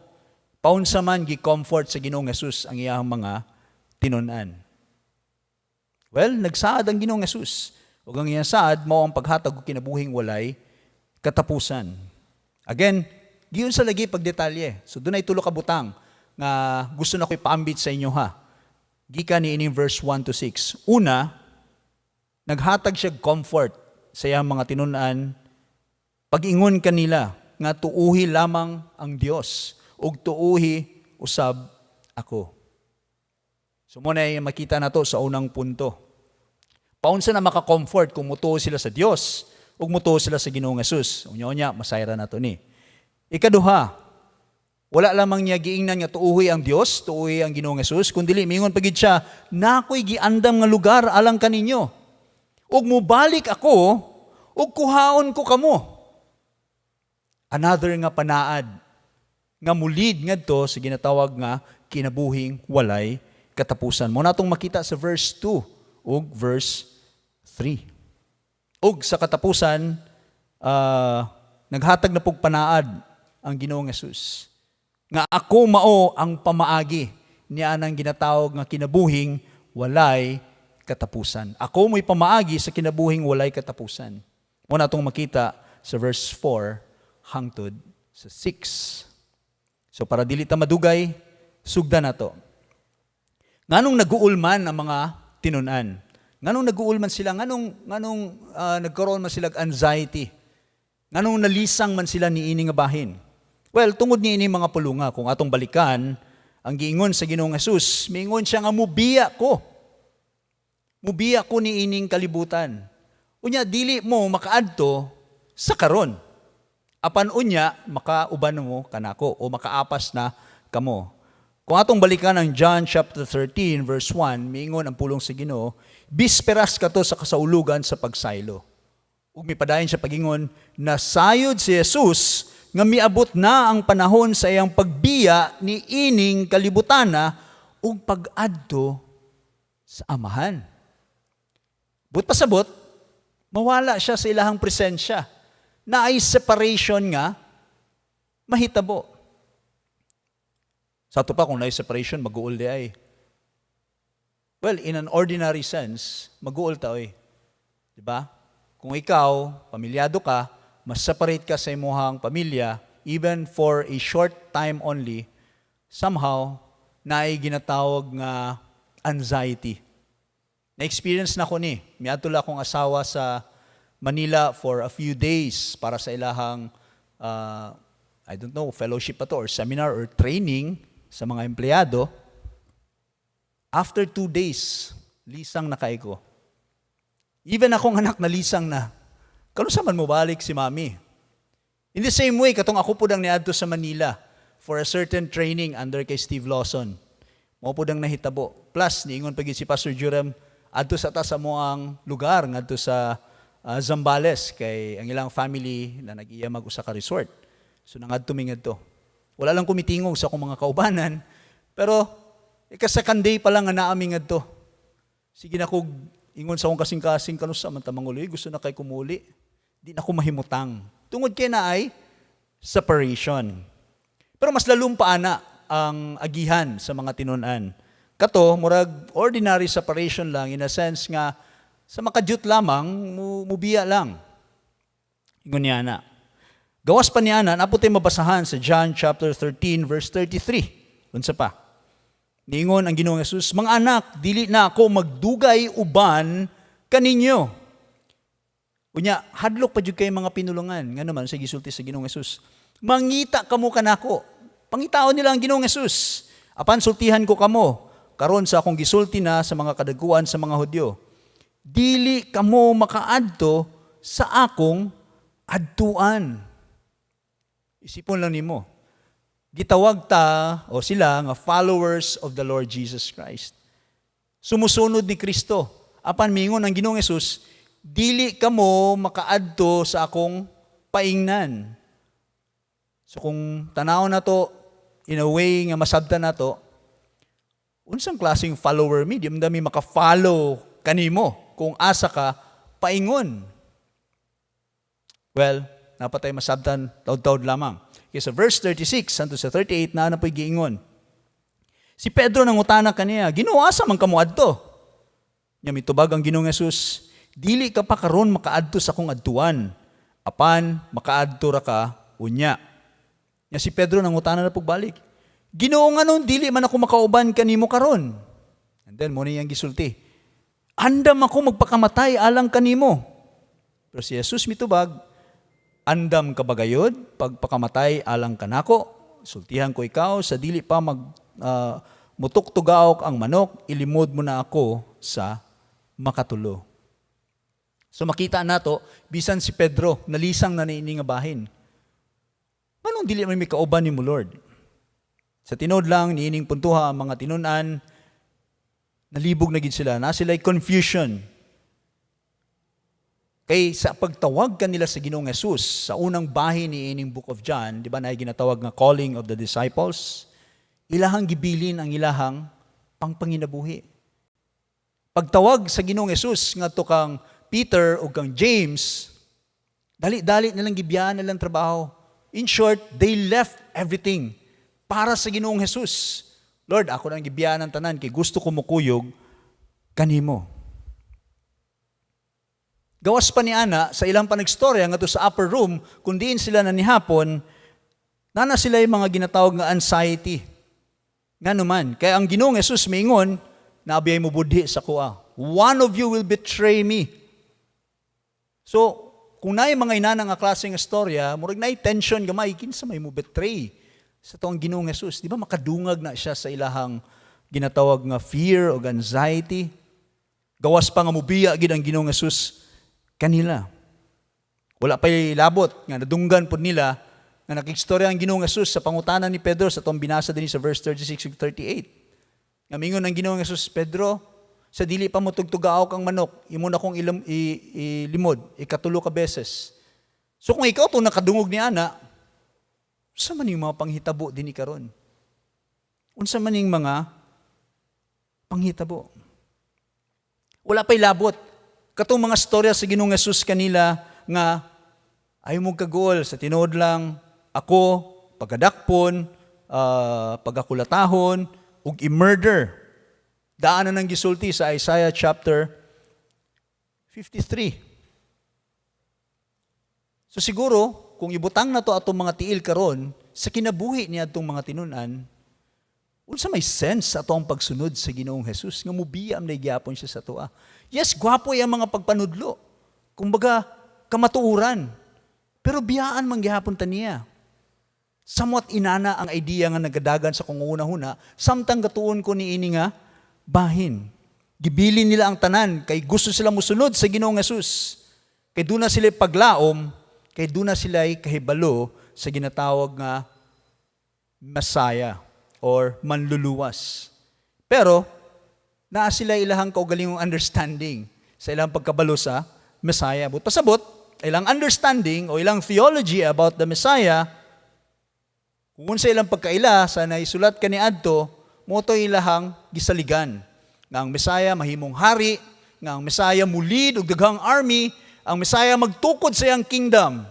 paunsa man gi-comfort sa Ginoong Jesus ang iyang mga tinunan? Well, nagsaad ang Ginoong Jesus. Ug ang iyang saad mao ang paghatag og kinabuhing walay katapusan. Again, giyon sa lagi pagdetalye. So dunay tulo ka butang nga gusto na ko ipaambit sa inyo ha. Gikan ni ining verse 1 to 6. Una, naghatag siya comfort sa iyang mga tinunan pag-ingon kanila nga tuuhi lamang ang Dios ug tuuhi usab ako. So mo na makita nato sa unang punto. Paunsa na maka-comfort kung mutuo sila sa Dios ug mutuo sila sa Ginoong Jesus? Unya-unya masayra nato ni. Ikaduha, wala lamang niya giingnan nga tuuhi ang Dios, tuuhi ang Ginoong Jesus, kundili mingon pa gid siya, "Nakoy giandam nga lugar alang kaninyo. Ug mubalik ako ug kuhaon ko kamo." Another nga panaad nga mulid ngadto sa ginatawag nga kinabuhing walay katapusan. Mo natong makita sa verse 2 ug verse 3. Ug sa katapusan, naghatag na pug panaad ang Ginoong Jesus nga ako mao ang pamaagi niya nang ginatawag nga kinabuhing walay katapusan. Ako mo'y pamaagi sa kinabuhing walay katapusan. Mo natong makita sa verse 4 hangtod sa 6. So para dili ta madugay, sugdan nato. Nganong naguol man ang mga tinunan? Nganong naguol man sila? Nganong nagkaroon man sila og anxiety? Nganong nalisang man sila niini nga bahin? Well, tungod niini mga pulunga, kung atong balikan, ang giingon sa Ginoong Jesus, miingon siya nga mubiya ko. Mubiya ko niining kalibutan. Unya dili mo makaadto sa karon. Apan unya makauban mo kanako o makaapas na kamo. Kung atong balikan ang John chapter 13 verse 1, miingon ang pulong sa Ginoo, bisperas kato sa kasaulugan sa pagsaylo. Ug mipadayon siya pagingon, nasayod si Jesus nga miabot na ang panahon sa iyang pagbiya ni ining kalibutana ug pag-adto sa Amahan. But pasabot, Mawala siya sa ilahang presensya. Naay separation nga mahitabo. Sa ato pa, kung naay separation, mag-uol diay. Well, in an ordinary sense, mag-uol ta oy. Di ba? Kung ikaw, pamilyado ka, mas separate ka sa imuhang pamilya, even for a short time only, somehow, naay ginatawag nga anxiety. Na-experience na ko ni. Miadto lang akong asawa sa Manila for a few days para sa ilahang, I don't know, fellowship pa to or seminar or training sa mga empleyado. After 2 days, lisang na kay ko. Even akong anak na lisang na. Kanus-a man mobalik si Mami? In the same way, katong ako pud ang niadto sa Manila for a certain training under kay Steve Lawson. Mao pud ang nahitabo. Plus, niingon pa gyud si Pastor Jurem, adto sa ta sa among lugar, ngadto sa Zambales, kay ang ilang family na nag-iya mag usa ka resort. So nangadto mi ngadto. Wala lang ko mitingog sa akong mga kaubanan, pero ika-second day pa lang nga naa mi ngadto. Sige na kog ingon sa akong kasing-kasing, "Kanus-a man ta manguli, gusto na kay ko muli." Di na ko mahimutang. Tungod kay naay separation. Pero mas lalom pa ana ang agihan sa mga tinunan. Kato, murag ordinary separation lang in a sense nga sa makadyot lamang, mubiya lang. Ingon niya na. Gawas pa niya na, naa pod tay mabasahan sa John chapter 13 verse 33. Unsa pa? Niingon ang Ginoong Jesus, "Mga anak, dili na ako magdugay uban kaninyo." Unya, hadlok pa jud kay mga pinulungan. Nga naman sa gisulti sa Ginoong Jesus, "Mangita kamo kanako." Pangitaon nila ang Ginoong Jesus. "Apan sultihan ko kamo, karon sa akong gisulti na sa mga kadaguan sa mga Hudyo. Dili kamo makaadto sa akong adtuan." Isipon lang nimo. Gitawag ta o sila nga followers of the Lord Jesus Christ. Sumusunod ni Kristo. Apan mingon ang Ginoong Jesus, "Dili kamo makaadto sa akong paingnan." So kung tanaw na to in a way nga masabtan na to, unsang klaseng follower mi? Di man mi maka-follow kanimo kung asa ka paingon. Well, naa pa tay masabtan taud-taud lamang. Kaya sa verse 36 hangtod sa 38 na na po'y giingon. Si Pedro nangutana kaniya, "Ginoo, asa man ka moadto?" Nya mitubag ang Ginoong Jesus, "Dili ka pa karon makaadto sa akong adtuan, apan makaadto ra ka unya." Nya si Pedro nangutana na pagbalik, "Ginoo, nganong dili man ako makauban kanimo karon?" And then mo niyang gisulti, "Andam ako magpakamatay alang kanimo." Pero si Jesus mitubag, "Andam ka ba gayod pagpakamatay alang kanako? Sultihan ko ikaw, sa dili pa mag mutugtugaok ang manok, ilimod mo na ako sa makatulo." So makita nato, bisan si Pedro, nalisang na niini nga bahin. Nganong dili man mi kauban nimo, Lord? Sa tinuod lang, niining puntuha ang mga tinunan, nalibog na gid sila. Na sila'y confusion. Kay sa pagtawag kanila sa Ginoong Jesus, sa unang bahin ni ining Book of John, di ba na ginatawag nga calling of the disciples, ilahang gibilin ang ilahang pangpanginabuhi. Pagtawag sa Ginoong Jesus ngadto kang Peter o kang James, dali-dali nilang gibiyaan nilang trabaho. In short, they left everything para sa Ginoong Jesus. "Lord, ako nang gibiyaan ang tanan kay gusto ko mukuyog kanimo." Gawas pa ni ana sa ilang panagstorya ngadto sa upper room kung diin sila nanihapon, nana sila yung mga ginatawag nga anxiety. Nga naman, kaya ang Ginoong Jesus miingon, "Naa biyay mobudhi sa akoa. One of you will betray me." So, kung naay mga inana nga klase nga storya, murag naay tension gamay, kinsa may mo betray sa atong Ginoong Jesus? Di ba makadungag na siya sa ilahang ginatawag nga fear o anxiety? Gawas pa nga mubiya gid ang Ginoong Jesus kanila. Wala pa labot nga nadunggan pod nila nga nakigstorya ang Ginoong Jesus sa pangutana ni Pedro sa atong binasa dinhi sa verse 36 ug 38. Nga mingon ang Ginoong Jesus, "Pedro, sa dili pa mo tugtugaok ang manok, imo na kong ilimod, ikatulo ka beses." So kung ikaw to nakadungog ni ana, unsa man yung mga panghitabo dinhi karon? Unsa man yung mga panghitabo? Wala pa'y labot. Katong mga storya sa Ginoong Jesus kanila nga ay mo kaguol sa tinuod lang ako pagadakpon, pagakulatahon ug i-murder. Daan na nang gisulti sa Isaiah chapter 53. So siguro, kung ibutang na to atong mga tiil karon sa kinabuhi niya atong mga tinun-an, unsa may sense sa atong pagsunod sa Ginoong Jesus nga mubiya man gyapon siya sa atoa? Yes, gwapo ang mga pagpanudlo. Kumbaga, kamatuoran. Pero biyaan man gihapon ta niya. Somewhat inana ang idea nga nagadagan sa kong una-huna, samtang gatuon ko ni ini nga bahin. Gibilin nila ang tanan kay gusto sila musunod sa Ginoong Jesus. Kay duna sila paglaom, kay duna sila kahibalo sa ginatawag nga Messiah or manluluwas. Pero naa sila ilahang kaugalingong understanding sa ilang pagkabalo sa Messiah. But pasabot, ilang understanding o ilang theology about the Messiah, kung sa ilang pagkaila sa naisulat kaniadto, mao to ilahang gisaligan. Nga ang Messiah mahimong hari, nga ang Messiah mulid og daghang army, ang Messiah magtukod sa iyang kingdom.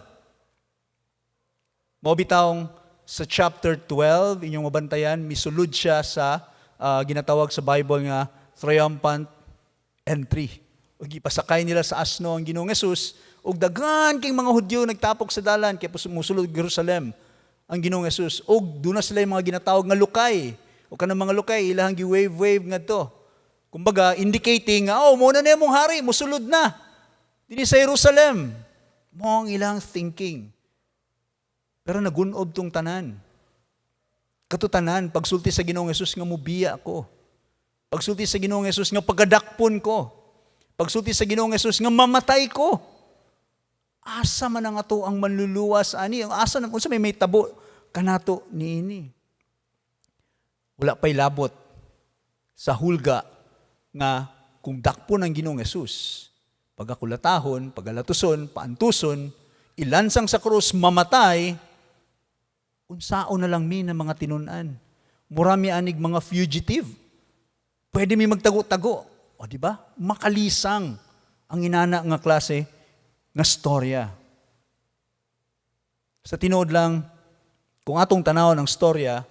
Mao bitawng sa chapter 12, inyong mabantayan, misulod siya sa ginatawag sa Bible nga triumphant entry. Ug gipasakay nila sa asno ang Ginoong Jesus, ug daghan king mga Hudyo nagtapok sa dalan kay musulod Jerusalem ang Ginoong Jesus. Ug duna sila yung mga ginatawag nga lukay. O kanang mga lukay ilahang gi-wave-wave ngadto. Kumbaga indicating nga, "Oh, mao na na imong hari, musulod na dinhi sa Jerusalem." Mao ang ilang thinking. Pero nagunob tong tanan. Katutanan, pagsulti sa Ginoong Jesus nga mubiya ako. Pagsulti sa Ginoong Jesus nga pagadakpon ko. Pagsulti sa Ginoong Jesus nga mamatay ko. Asa man ang ato ang manluluwas ani? Ang asa nang unsa may tabo kanato niini? Wala pa'y labot sa hulga nga kung dakpon ang Ginoong Jesus, pagakulatahon, pagalatuson, paantuson, ilansang sa krus, mamatay, unsaon na lang mi ng mga tinunan? Murami anig mga fugitive. Pwede mi magtago-tago. O, di ba? Makalisang ang inana nga klase nga storya. Sa tinuod lang, kung atong tanaw ng storya,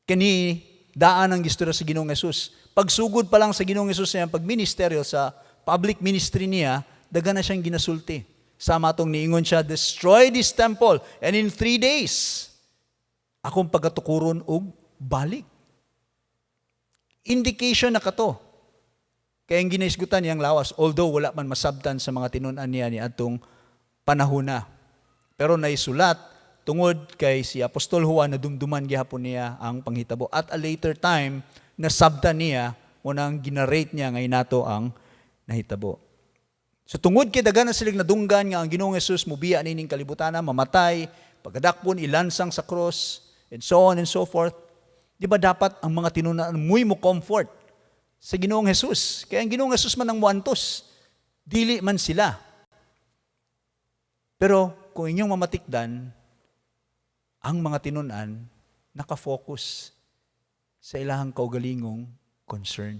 kani daan ang gistorya sa Ginoong Jesus. Pagsugod pa lang sa Ginoong Jesus sa iyang pagministeryo sa public ministry niya, daga na siyang ginasulti. Sama atong niingon siya, "Destroy this temple and in 3 days, akong pagkatukuron og balik." Indication na kato. Kaya ang ginaisgutan niyang lawas, although wala man masabtan sa mga tinun-an niya ni atong panahon na. Pero naisulat tungod kay si Apostol Juan, nadumduman gihapon niya ang panghitabo. At a later time, nasabtan niya mo nang ginarate niya ngay nato ang nahitabo. So tungod kay daghan na silang nadunggan nga ang Ginoong Jesus mubiya nining kalibutan, mamatay, pagkadakpon, ilansang sa cross, and so on and so forth. Di ba dapat ang mga tinunan mo'y mo comfort sa Ginoong Jesus? Kaya ang Ginoong Jesus man ang muantos, dili man sila. Pero kung inyong mamatikdan, ang mga tinunan nakafocus sa ilahang kaugalingong concern,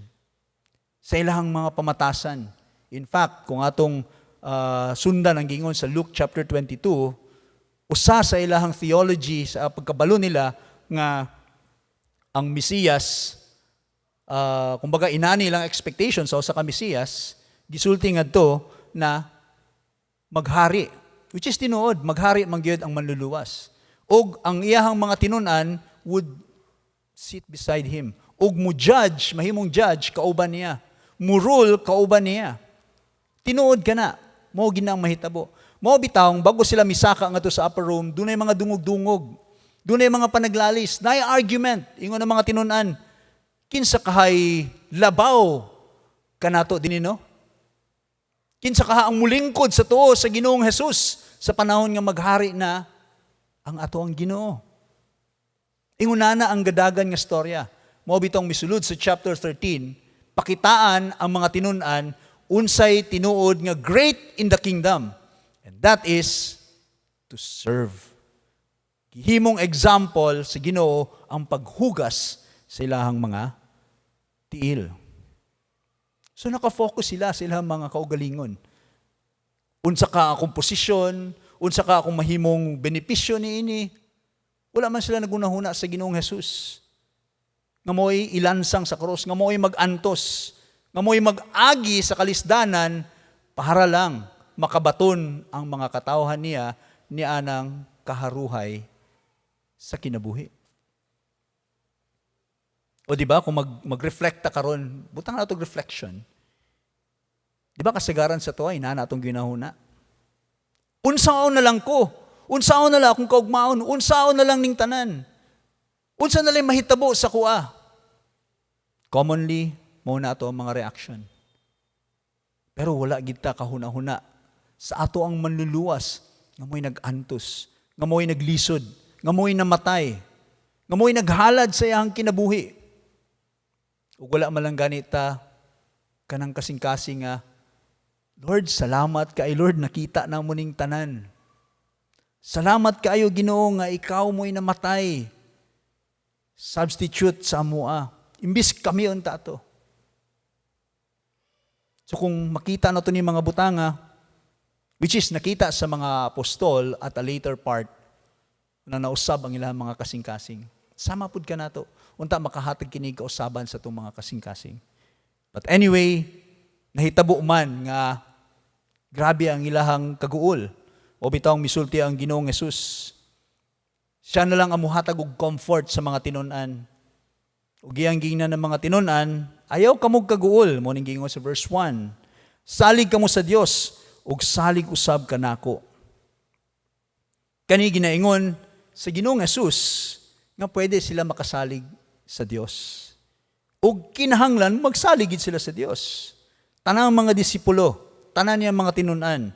sa ilahang mga pamatasan. In fact, kung atong sundan ang gingon sa Luke chapter 22, usa sa ilahang theology sa pagkabalo nila nga ang Mesiyas, kumbaga inani lang expectation sa usa ka Mesiyas, gisulti ngadto na maghari, which is tinuod, maghari man gyud ang manluluwas. Og ang iyahang mga tinunan would sit beside him. Og mo judge, mahimong judge kauban niya. Mo rule kauban niya. Tinuod ka na, mao ginang mahitabo. Mao bitawng bago sila misaka ngadto sa upper room, dunay mga dungog-dungog. Dunay mga panaglalis, naay argument, ingon ang mga tinunan. Kinsa kahay labaw kanato dinhi, no? Kinsa kaha ang mulingkod sa tuo sa Ginoong Jesus sa panahon nga maghari na ang ato ang Ginoo? Ingon na ang gadagan nga storya. Mao bitong misulod sa chapter 13, pakitaan ang mga tinunan unsay tinuod nga great in the kingdom. And that is to serve. Gihimong example sa Ginoo ang paghugas sa ilahang mga tiil. So naka-focus sila sa ilang mga kaugalingon. Unsa ka akong posisyon, unsa ka akong mahimong benepisyo niini. Wala man sila nagunahuna sa Ginoong Jesus, nga mo'y ilansang sa krus, nga mo'y mag-antos, nga mo'y mag-agi sa kalisdanan para lang makabaton ang mga katawhan niya ni anang kaharuhay sa kinabuhi. O di ba kung mag-reflect ta karon, butang na itong reflection. Di ba kasagaran sa to ay na atong ginahuna? Unsaon na lang ko? Unsaon na lang akong kaugmaon? Unsaon na lang ning tanan? Unsa na lang mahitabo sa kuha? Commonly, mao na ato ang mga reaction. Pero wala gid ta kahuna-huna sa ato ang manluluwas nga mo'y nag-antos, nga mo'y naglisod, nga mo'y namatay, nga mo'y naghalad sa iyang kinabuhi. Ug wala man lang ganita kanang kasing-kasing nga, "Lord, salamat kay Lord, nakita na mo ning tanan. Salamat kaayo, Ginoo, nga ikaw mo'y namatay. Substitute sa amoa. Imbis kami unta to." So kung makita na to ni mga butanga, which is nakita sa mga apostol at a later part, na nausab ang ilang mga kasing-kasing. Sama pud ka nato. Unta makahatag kini kausaban sa itong mga kasing-kasing. But anyway, nahitabo man nga grabe ang ilahang kaguol. O bitawng misulti ang Ginoong Jesus. Siya na lang ang muhatag og comfort sa mga tinun-an. Ug iyang giingnan ng mga tinun-an, "Ayaw kamog kaguol," mo ning giingon sa verse 1. "Salig kamo sa Dios ug salig usab kanako." Kani ginaingon sa Ginoong Jesus nga pwede sila makasalig sa Dios. Ug kinahanglan magsalig gid sila sa Dios. Tanang mga disipulo, tanan niya mga tinun-an.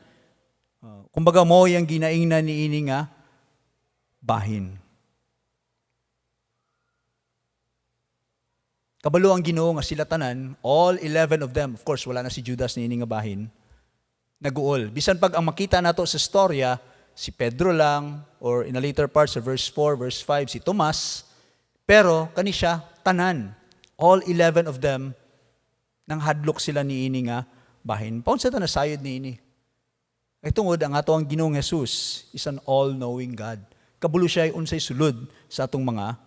Kumbaga mo yang ginaingnan ni ini nga bahin. Kabalo ang Ginoo nga sila tanan, all 11 of them, of course wala na si Judas niini nga bahin, naguol. Bisan pag ang makita nato sa storya, si Pedro lang, or in a later part sa verse 4, verse 5, si Tomas, pero kani siya, tanan. All 11 of them, nang hadlok sila niini nga bahin. Paunsa ta nasayod niini? Ay tungod ang ato ang Ginoong Jesus is an all-knowing God. Kabalo siya ay unsay sulod sa atong mga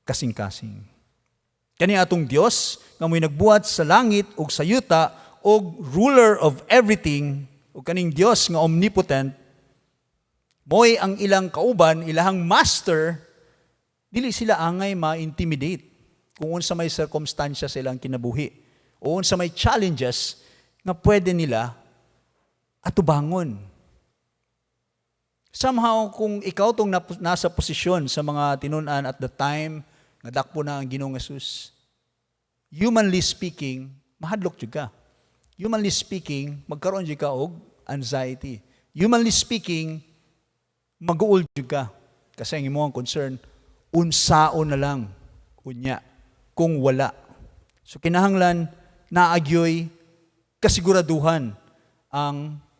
kasing-kasing. Kani atong Dios nga mo'y nagbuhat sa langit ug sa yuta ug ruler of everything, ug kaning Dios nga omnipotent mo'y ang ilang kauban, ilahang master, dili sila angay ma-intimidate kung unsa may circumstansya sa ilang kinabuhi o unsa may challenges nga pwede nila atubangon. Somehow, kung ikaw tong nasa posisyon sa mga tinun-an at the time nga dakpo na ang Ginoong Jesus, humanly speaking, mahadlok jud ka. Humanly speaking, magkaroon jud ka og anxiety. Humanly speaking, maguol jud ka. Kasi ang imong concern, unsaon na lang unya kung wala. So kinahanglan naagyoy kasiguraduhan ang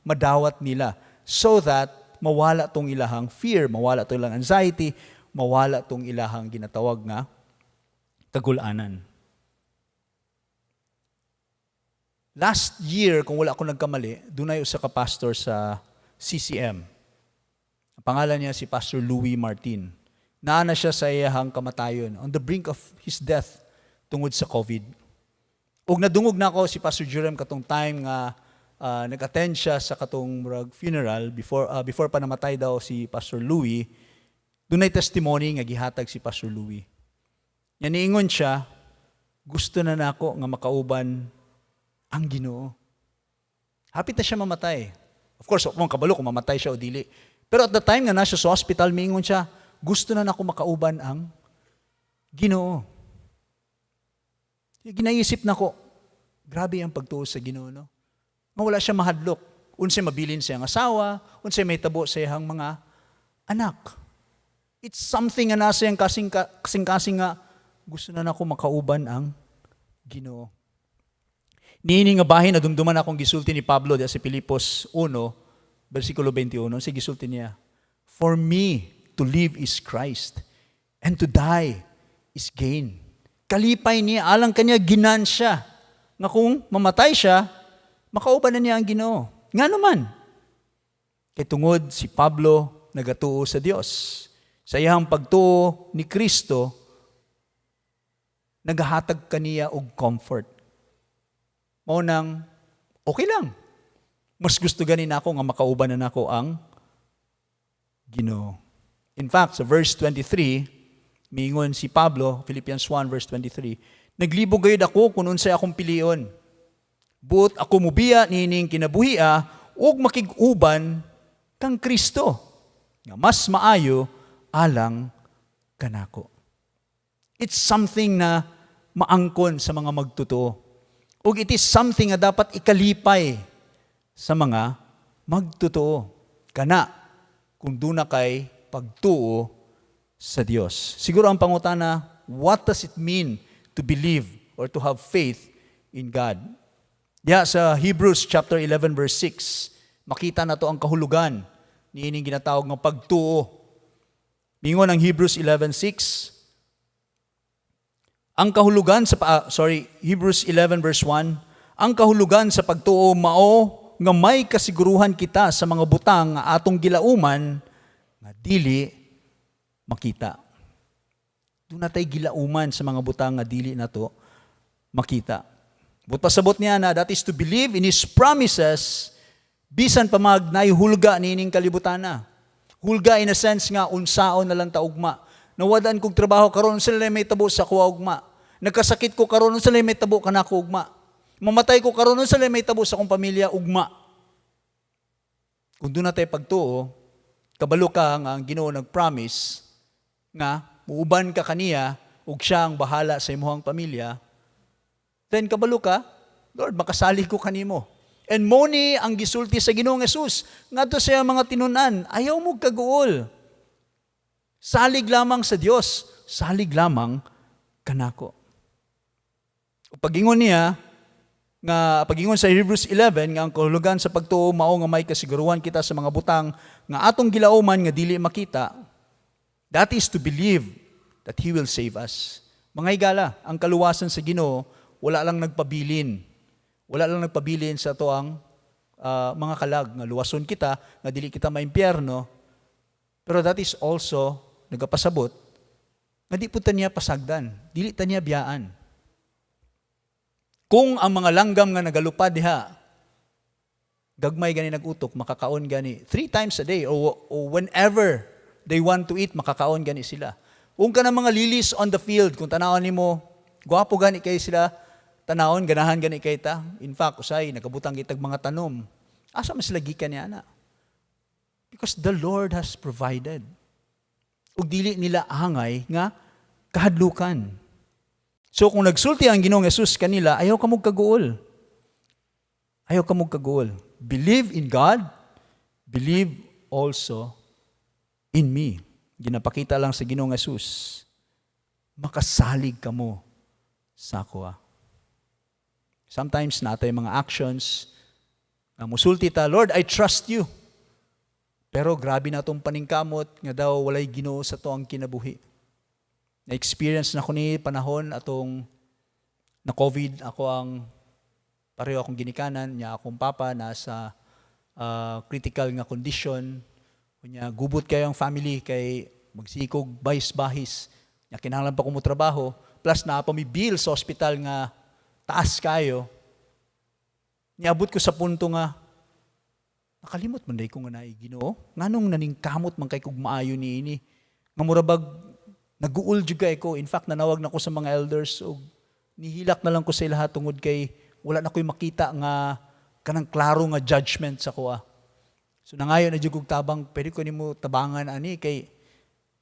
madawat nila so that mawala tong ilahang fear, mawala tong ilang anxiety, mawala tong ilahang ginatawag nga kagulanan. Last year, kung wala ako nagkamali, dunay usa ka pastor sa CCM. Ang pangalan niya si Pastor Louis Martin. Naa na siya sa iyahang kamatayon, on the brink of his death tungod sa COVID. Ug nadungog na ako si Pastor Jerem katong time nga nag-attend siya sa katong murag funeral before pa namatay daw si Pastor Louis. Dunay testimony nga gihatag si Pastor Louis. Nya niingon siya, "Gusto na nako nga makauban ang Ginoo." Hapit na siya mamatay. Of course, kung kabalo kung mamatay siya o dili. Pero at the time nga na siya sa hospital, miingon siya, "Gusto na nako makauban ang Ginoo." Ginaisip nako, grabe ang pagtuo sa Ginoo, no? Nga wala siya mahadlok. Unsay mabilin sa iyang asawa, unsay mahitabo sa iyang mga anak. It's something nga nasa iyang kasing-kasing nga gusto na nako makauban ang Ginoo. Niini nga bahin nadumduman akong gisulti ni Pablo diya sa Filipos 1 versikulo 21, si gisulti niya, "For me to live is Christ and to die is gain." Kalipay niya alang kaniya ginansya. nga kung mamatay siya, makauban na niya ang Ginoo. Ngano man? Kay tungod si Pablo nagatuo sa Dios. Sa iyang pagtuo ni Kristo, nagahatag kaniya og comfort. Mao nang okay lang. Mas gusto gani nako nga makauban na nako ang Ginoo. In fact, sa verse 23, miingon si Pablo, Philippians 1 verse 23, "Naglibog gayud ako kung unsay akong pilion. Buot ako mubiya niining kinabuhia ug makig-uban kang Kristo nga mas maayo alang kanako." It's something na maangkon sa mga magtotoo. Ug it is something nga dapat ikalipay sa mga magtotoo. Kana kung duna kay pagtuo sa Dios. Siguro ang pangutana, what does it mean to believe or to have faith in God? Diya sa Hebrews chapter 11 verse 6, makita nato ang kahulugan niining ginatawag nga pagtuo. Mingon ang Hebrews 11:6, ang kahulugan sa sorry, Hebrews 11 verse 1, ang kahulugan sa pagtuo mao nga may kasiguruhan kita sa mga butang nga atong gilauman nga dili makita. Duna tay gilauman sa mga butang nga dili nato makita. But pasabot niya na that is to believe in His promises bisan pa mag naay hulga niining kalibutana. Hulga in a sense nga unsaon na lang ta ugma. Nawadan kog trabaho karon, unsa may tabo sa kuha ugma? Nagkasakit ko karon, unsa may tabo kanako ugma? Mamatay ko karon, unsa may tabo sa akong pamilya ugma? Kung duna tay pagtuo, kabalo ka nga ang Ginoo nag-promise nga muuban ka kaniya ug siya ang bahala sa imong pamilya, then kabalo ka, "Lord, makasalig ko kanimo." And mao ni ang gisulti sa Ginoong Jesus ngadto sa iyang mga tinunan, "Ayaw mo kaguol. Salig lamang sa Dios, salig lamang kanako." Ug pagingon niya nga pagingon sa Hebrews 11 nga ang kahulugan sa pagtuo mao nga may kasiguruhan kita sa mga butang nga atong gilauman nga dili makita, that is to believe that He will save us. Mga higala, ang kaluwasan sa Ginoo wala lang nagpabilin. Wala lang nagpabilin sa atoang mga kalag nga luwason kita nga dili kita maimpyerno. Pero that is also nagapasabot nga di pud ta niya pasagdan, dili ta niya biyaan. Kung ang mga langgam nga nagalupad diha, gagmay gani nag-utok, makakaon gani three times a day or whenever they want to eat, makakaon gani sila. Kung kanang mga lilies on the field, kung tanawon nimo, gwapo gani kay sila tanawon, ganahan gani kay ta. In fact, usay nagabutang kitag mga tanom. Asa man sila gikan niya ana? Because the Lord has provided. Ug dili nila angay nga kahadlukan. So kung nagsulti ang Ginoong Jesus kanila, "Ayaw ka kaguol. Ayaw ka kaguol. Believe in God, believe also in me." Ginapakita lang sa Ginoong Jesus, makasalig kamo sa ako. Sometimes naa tay mga actions nga musulti ta, "Lord, I trust you." Pero grabe na itong paningkamot nga daw walay Ginoo sa atoang kinabuhi. Na-experience na ko ni panahon atong na COVID, ako ang pareho akong ginikanan niya, akong papa nasa critical nga condition. Unya gubot kayo ang family kay magsikog bahis-bahis. Nya kinahanglan pa ko mo trabaho, plus naa pa mi bill sa ospital nga taas kayo. Niabot ko sa punto nga nakalimot man day ko nga naay Ginoo. Nganong naningkamot man kay kog maayo niini? Nga mura bag naguol jud kay ko. In fact, nanawag na ko sa mga elders ug nihilak na lang ko sa ilaha tungod kay wala na ko'y makita nga kanang klaro nga judgment sa kuha. So nangayo na jud kog tabang, pwede ko nimo tabangan ani kay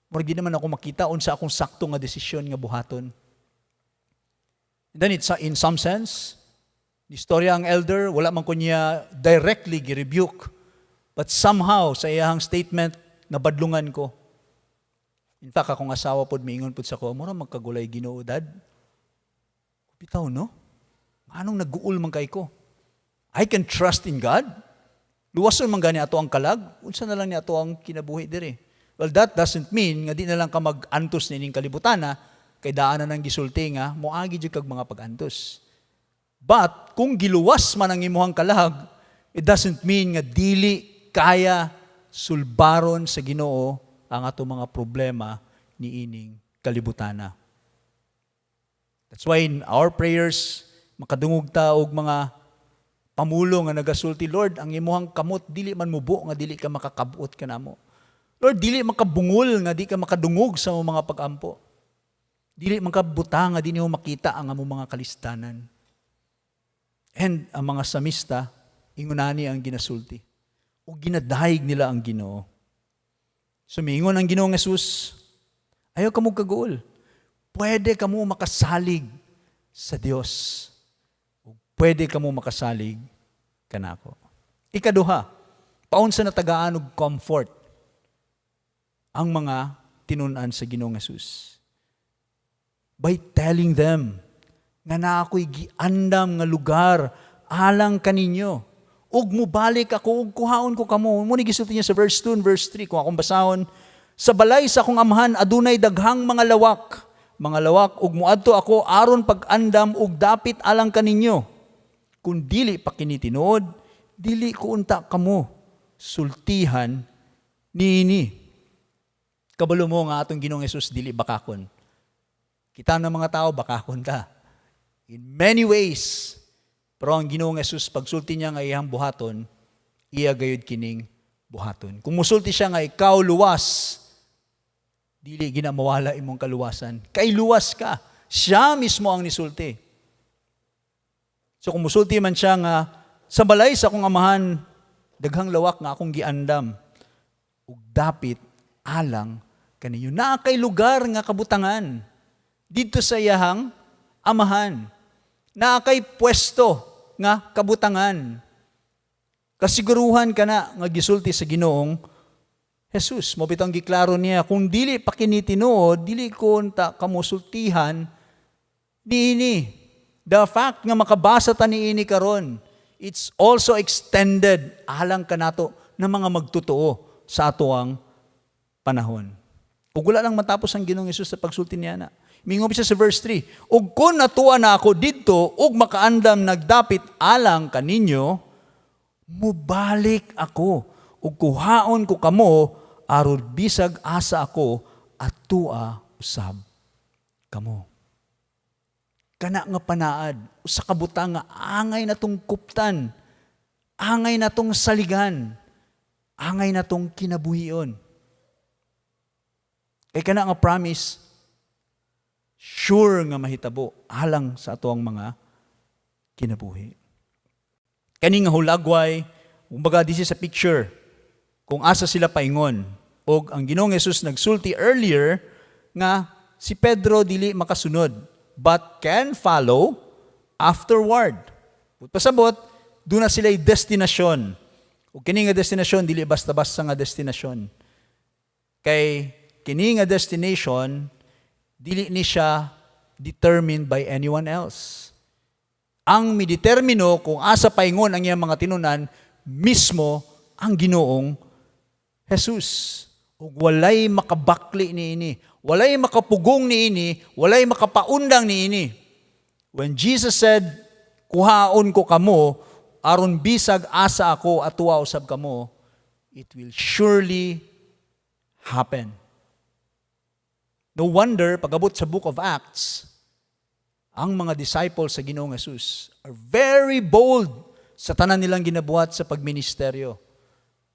murag di naman ako makita unsa akong sakto nga desisyon nga buhaton. And then it's in some sense, istorya ang elder, wala man ko niya directly gi-rebuke. But somehow, sa iyahang statement, nabadlungan ko. In fact, akong asawa pod miingon pod sa ko, "Mura magkagulay Ginoo, Dad. Bitaw, no? Anong naguol man kay ko? I can trust in God. Luwason man gani ato ang kalag, unsa na lang ni ato ang kinabuhi diri?" Well, that doesn't mean nga di na lang ka mag-antos nining kalibutana, kay daan na nang gisulti nga moagi jud kag mga pag-antos. But kung giluwas man ang imuhang kalag, it doesn't mean nga dili kaya sulbaron sa Ginoo ang ato mga problema niining kalibutana. That's why in our prayers, makadungog ta og mga pamulo nga nagasulti, "Lord, ang imuhang kamot dili man mubo nga dili ka makakabot kanamo. Lord, dili man ka bungol nga di ka makadungog sa among mga pagampo. Dili man ka buta nga di nimo makita ang among mga kalistanan." And ang mga samista, ingunani ang ginasulti. O ginadayeg nila ang Ginoo. Sumingon ang Ginoong Jesus, "Ayaw kamo kaguol. Pwede kamo makasalig sa Dios. O pwede kamo makasalig kanako." Ikaduha, paunsa na tagaan og comfort ang mga tinun-an sa Ginoong Jesus? By telling them nga naa ako'y giandam nga lugar alang kaninyo. Ug mubalik ako ug kuhaon ko kamo. Mao ni gisulti niya sa verse 2 and verse 3 kung akong basahon: "Sa balay sa akong Amahan adunay daghang mga lawak. Mga lawak ug muadto ako aron pag-andam og dapit alang kaninyo. Kung dili pa kini tinuod, dili ko unta kamo sultihan niini." Kabalo mo nga atong Ginoong Hesus dili bakakon. Kita ng mga tao, bakakon ta in many ways. Pero ang Ginoong Hesus, pagsulti niya nga iyang buhaton, iya gayud kining buhaton. Kung musulti siya nga ikaw luwas, dili gina mawala imong kaluwasan. Kay luwas ka. Siya mismo ang nisulti. So kung musulti man siya nga sa balay sa akong Amahan daghang lawak nga akong giandam ug dapit alang kaninyo. Naa kay lugar nga kabutangan didto sa iyahang Amahan. Naa kay pwesto nga kabutangan. Kasiguruhan ka na nga gisulti sa Ginoong Jesus. Mao bitong giklaro niya, "Kung dili pa kini tinuod, dili ko unta kamo sultihan niini." The fact nga makabasa ta niini karon, it's also extended alang kanato ng mga magtotoo sa atoang panahon. Ug wala lang matapos ang Ginoong Hesus sa pagsulti niya na. Mingon siya sa verse 3, "Ug kung natuwa na ako didto, ug makaandam nagdapit alang kaninyo, mubalik ako, ug kuhaon ko kamo, aron bisag asa ako, atua usab kamo." Kana nga panaad, usa ka butang nga angay natong kuptan, angay natong saligan, angay natong kinabuhion. Kay kana nga promise, sure nga mahitabo alang sa atoang mga kinabuhi. Kani nga hulagway, kumbaga this is a picture kung asa sila paingon. Og ang Ginoong Hesus nagsulti earlier nga si Pedro dili makasunod but can follow afterward. Pasabot, duna sila destinasyon. Ug kini nga destinasyon dili basta-basta nga destinasyon. Kay kini nga destination dili ni siya determined by anyone else. Ang midetermino kung asa paingon ang iyang mga tinunan mismo ang Ginoong Jesus. Ug walay makabakli niini, walay makapugong niini, walay makapaundang niini. When Jesus said, "Kuhaon ko kamo, aron bisag asa ako atua usab kamo," it will surely happen. No wonder, pag-abot sa Book of Acts, ang mga disciples sa Ginoong Jesus are very bold sa tanan nilang ginabuhat sa pagministeryo.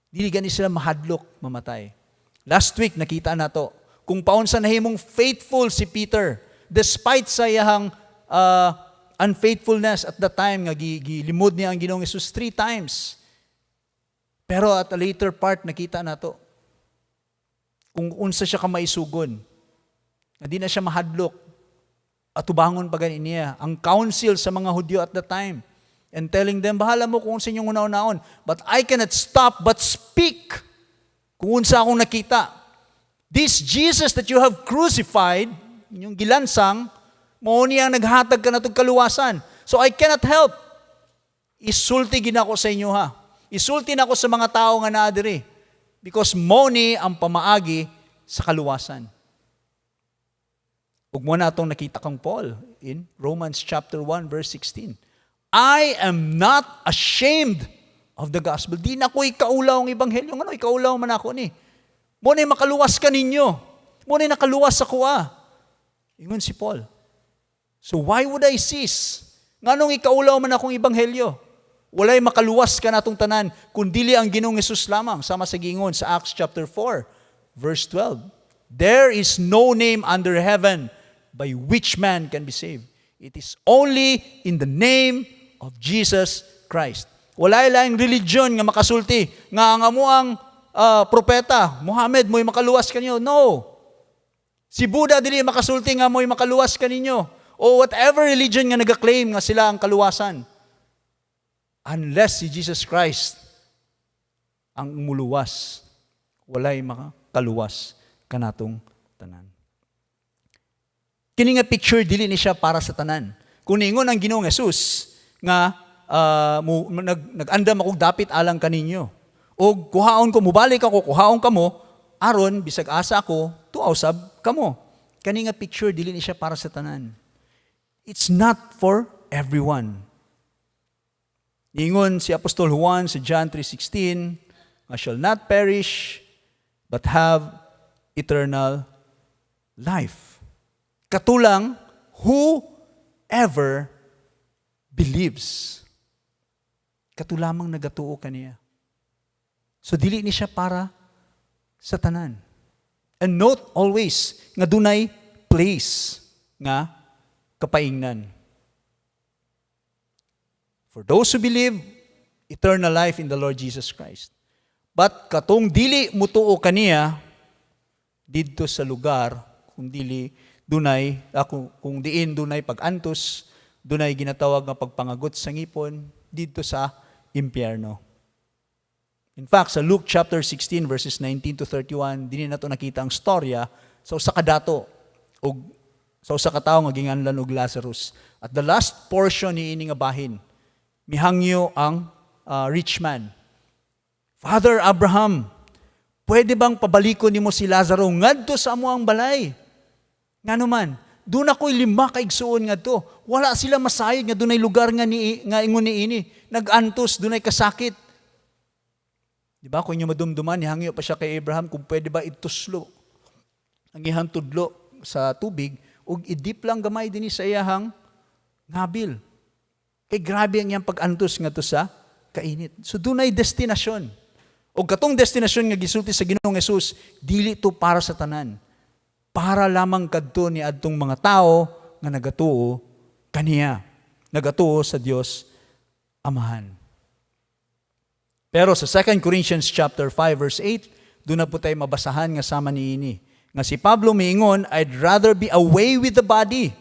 Dili gani sila mahadlok mamatay. Last week, nakita nato kung paunsa nahimong faithful si Peter despite sa iyahang unfaithfulness at the time nga gilimod niya ang Ginoong Jesus three times. Pero at a later part, nakita nato kung unsa siya ka maisugon. Nga di na siya mahadlok. Atubangon pa gani niya ang council sa mga Hudyo at the time and telling them, "Bahala mo kung unsa inyong una-unaon, but I cannot stop but speak kung unsa akong nakita. This Jesus that you have crucified, inyong gilansang, mao niya ang naghatag kanatong kaluwasan. So I cannot help. Isulti gina ko sa inyo ha. Isulti na ko sa mga tao nga naa diri. Because mao ni ang pamaagi sa kaluwasan." Ug mao na atong nakita kang Paul in Romans chapter 1 verse 16. I am not ashamed of the gospel. Di na ko ikaulaw ang ebanghelyo. Ngano ikaulaw man ako ni? Mao na makaluwas kaninyo. Mao na nakaluwas sa akoa. Ingon si Paul. So why would I cease? Nganong ikaulaw man akong ebanghelyo? Walay makaluwas kanatong tanan kun dili ang Ginoong Hesus lamang, sama sa giingon sa Acts chapter 4 verse 12. There is no name under heaven by which man can be saved. It is only in the name of Jesus Christ. Walay laing religion nga makasulti nga ang amuang propeta Muhammad mo'y makaluwas kaninyo. No. Si Buddha dili makasulti nga mo'y makaluwas kaninyo. O whatever religion nga nag-claim nga sila ang kaluwasan. Unless si Jesus Christ ang muluwas, walay makakaluwas kanatong tanan. Kini nga picture, dili ni siya para sa tanan. Kung niingon ang Ginoong Jesus nga nag-andam akong dapit alang kaninyo. O kuhaon ko, mubalik ako, kuhaon kamo, aron bisag asa ako, tuaw sab kamo. Kani nga picture, dili ni siya para sa tanan. It's not for everyone. Ingon si Apostol Juan sa John 3:16, "I shall not perish but have eternal life." Katulang whoever believes. Kato lamang nagatuo kaniya. So dili ni siya para sa tanan. And note always nga dunay place nga kapaingnan. For those who believe, eternal life in the Lord Jesus Christ. But katong dili mutuo kaniya, didto sa lugar kung dili dunay kung diin dunay pag-antos, dunay ginatawag nga pagpangagot sa ngipon, didto sa impyerno. In fact, sa Luke chapter 16 verses 19 to 31, dinhi nato nakita ang storya sa usa ka dato og sa usa ka tawo nga ginganlan og Lazarus. At the last portion ni ini nga bahin, mihangyo ang rich man. "Father Abraham, pwede bang pabalikon nimo si Lazaro ngadto sa amoang balay? Ngano man, duna ko'y lima ka igsuon ngadto. Wala sila masayod nga dunay lugar nga ingon ni ini. Nag-antos, dunay kasakit." Di ba? Kung inyo madumduman, nihangyo pa siya kay Abraham kung pwede ba ituslo ang iyang tudlo sa tubig ug i-dip lang gamay dinhi sa iyahang ngabil. Kay grabe ang iyang pag-antos ngadto sa kainit. So dunay destinasyon. O katong destinasyon nga gisulti sa Ginoong Hesus, dili to para sa tanan. Para lamang kadto ni adtong mga tao nga nagatuo kaniya. Nagatuo sa Dios Amahan. Pero sa 2 Corinthians chapter 5 verse 8, duna pod tay mabasahan nga sama niini. Nga si Pablo miingon, "I'd rather be away with the body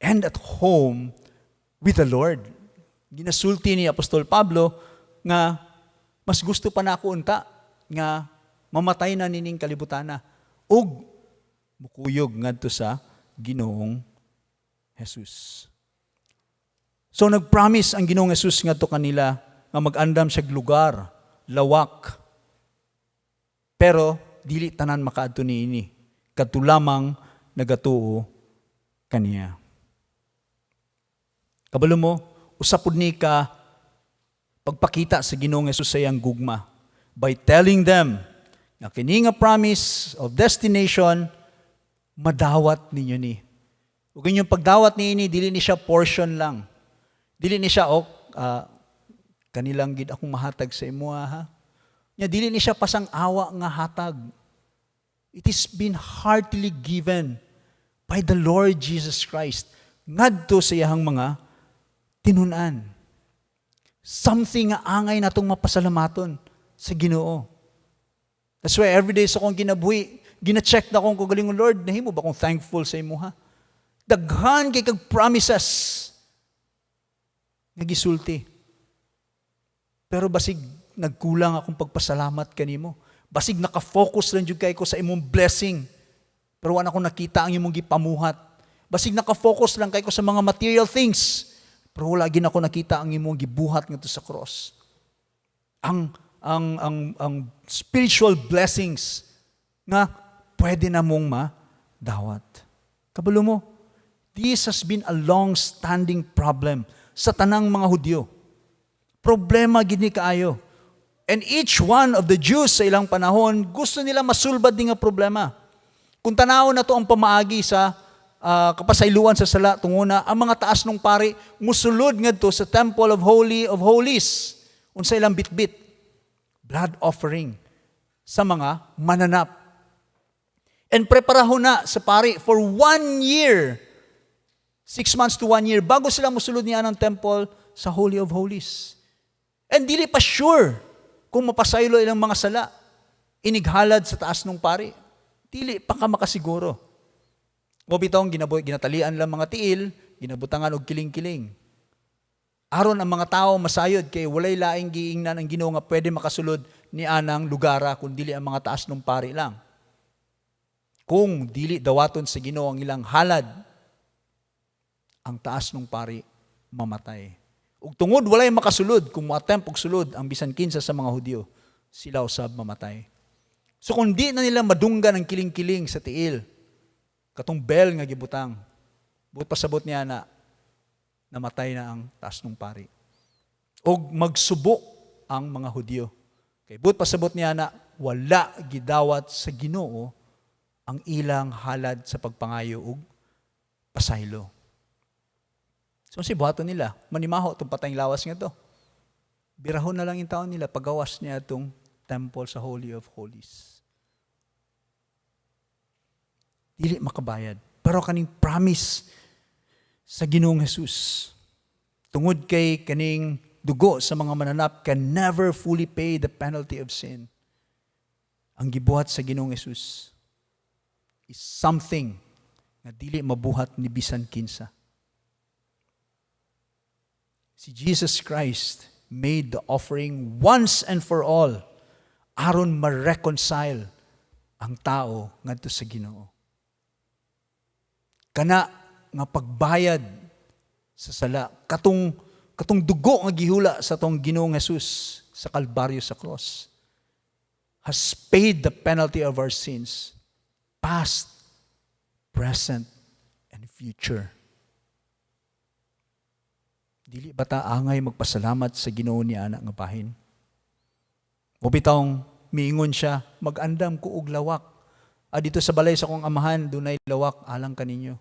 and at home with the Lord." Ginasulti ni Apostol Pablo nga mas gusto pa nako unta nga mamatay na nining kalibutana ug mukuyog ngadto sa Ginoong Jesus. So nag-promise ang Ginoong Jesus ngadto kanila nga mag-andam siya lugar, lawak. Pero dili tanan makaadto niini. Kadto lamang nagatuo kaniya. Kabalo mo, usa pud ni ka pagpakita sa Ginoong Jesus sa iyang gugma by telling them nga kini nga promise of destination, madawat ninyo ni. Ug inyong pagdawat niini, dili ni siya portion lang. Dili ni siya ok kanilang gid akong mahatag sa imo ha. Nya dili ni siya pasang-awa nga hatag. It is been heartily given by the Lord Jesus Christ ngadto sa iyahang mga tinun-an. Something nga angay natong mapasalamaton sa Ginoo. That's why every day sa akong kinabuhi, gina-check na akong kaugalingon, "Lord, nahimo ba akong thankful sa imo ha? Daghan kay kag promises nga gisulti. Pero basig nagkulang akong pagpasalamat kanimo. Basig naka-focus lang jud kay ko sa imong blessing. Pero wala akong nakita ang imong gipamuhat. Basig naka-focus lang kay ko sa mga material things. Pero wala gin ako nakita ang imong gibuhat ngadto sa cross. Ang spiritual blessings nga pwede na mong madawat." Kabalo mo, this has been a long-standing problem sa sa tanang mga Hudyo. Problema gid ni kaayo. And each one of the Jews sa ilang panahon, gusto nila masulbad ni nga problema. Kung tanaw na to ang pamaagi sa kapasayloan sa sala tunguna, ang mga taas ng pari musulod ngadto sa Temple of Holy of Holies, unsa ilang bitbit? Blood offering sa mga mananap. And preparahon na sa pari for one year, 6 months to one year, bago sila musulod niya ng temple sa Holy of Holies. And dili pa sure kung mapasaylo ilang mga sala, inighalad sa taas ng pari. Dili pa ka makasiguro. Mao bitong ginatalian lang mga tiil, ginabutangan og kiling-kiling. Aron ang mga tao masayod kay walay laing giingnan ang Ginoo nga pwede makasulod ni anang lugara kung dili ang mga taas ng pari lang. Kung dili dawaton sa Ginoo ang ilang halad, ang taas ng pari mamatay. Ug tungod walay makasulod, kung mo-attempt og sulod ang bisan kinsa sa mga Hudyo, sila usab mamatay. So kung di na nila madunggan ang kiling-kiling sa tiil, katong bell nga gibutang, buot pasabot niya na namatay na ang taas ng pari. Og magsubo ang mga Hudyo. Kay buot pasabot niya na wala gidawat sa Ginoo ang ilang halad sa pagpangayo og pasaylo. So si buhaton nila, manimaho itong patayng lawas nga to. Birahon na lang yung tao nila pagawas niya itong temple sa Holy of Holies. Dili makabayad. Pero kaning promise sa Ginoong Jesus, tungod kay kaning dugo sa mga mananap can never fully pay the penalty of sin. Ang gibuhat sa Ginoong Jesus is something nga dili mabuhat ni bisan kinsa. Si Jesus Christ made the offering once and for all aron ma-reconcile ang tao ngadto sa Ginoo. Kana nga pagbayad sa sala, katong dugo nga gihula sa atong Ginoong Jesus sa Kalbaryo, sa cross, has paid the penalty of our sins, past, present, and future. Dili ba ta angay magpasalamat sa Ginoo ni ana nga bahin? Mao bitawng miingon siya, "Mag-andam ko og lawak. Ah, dito sa balay sa akong amahan, dunay lawak alang kaninyo.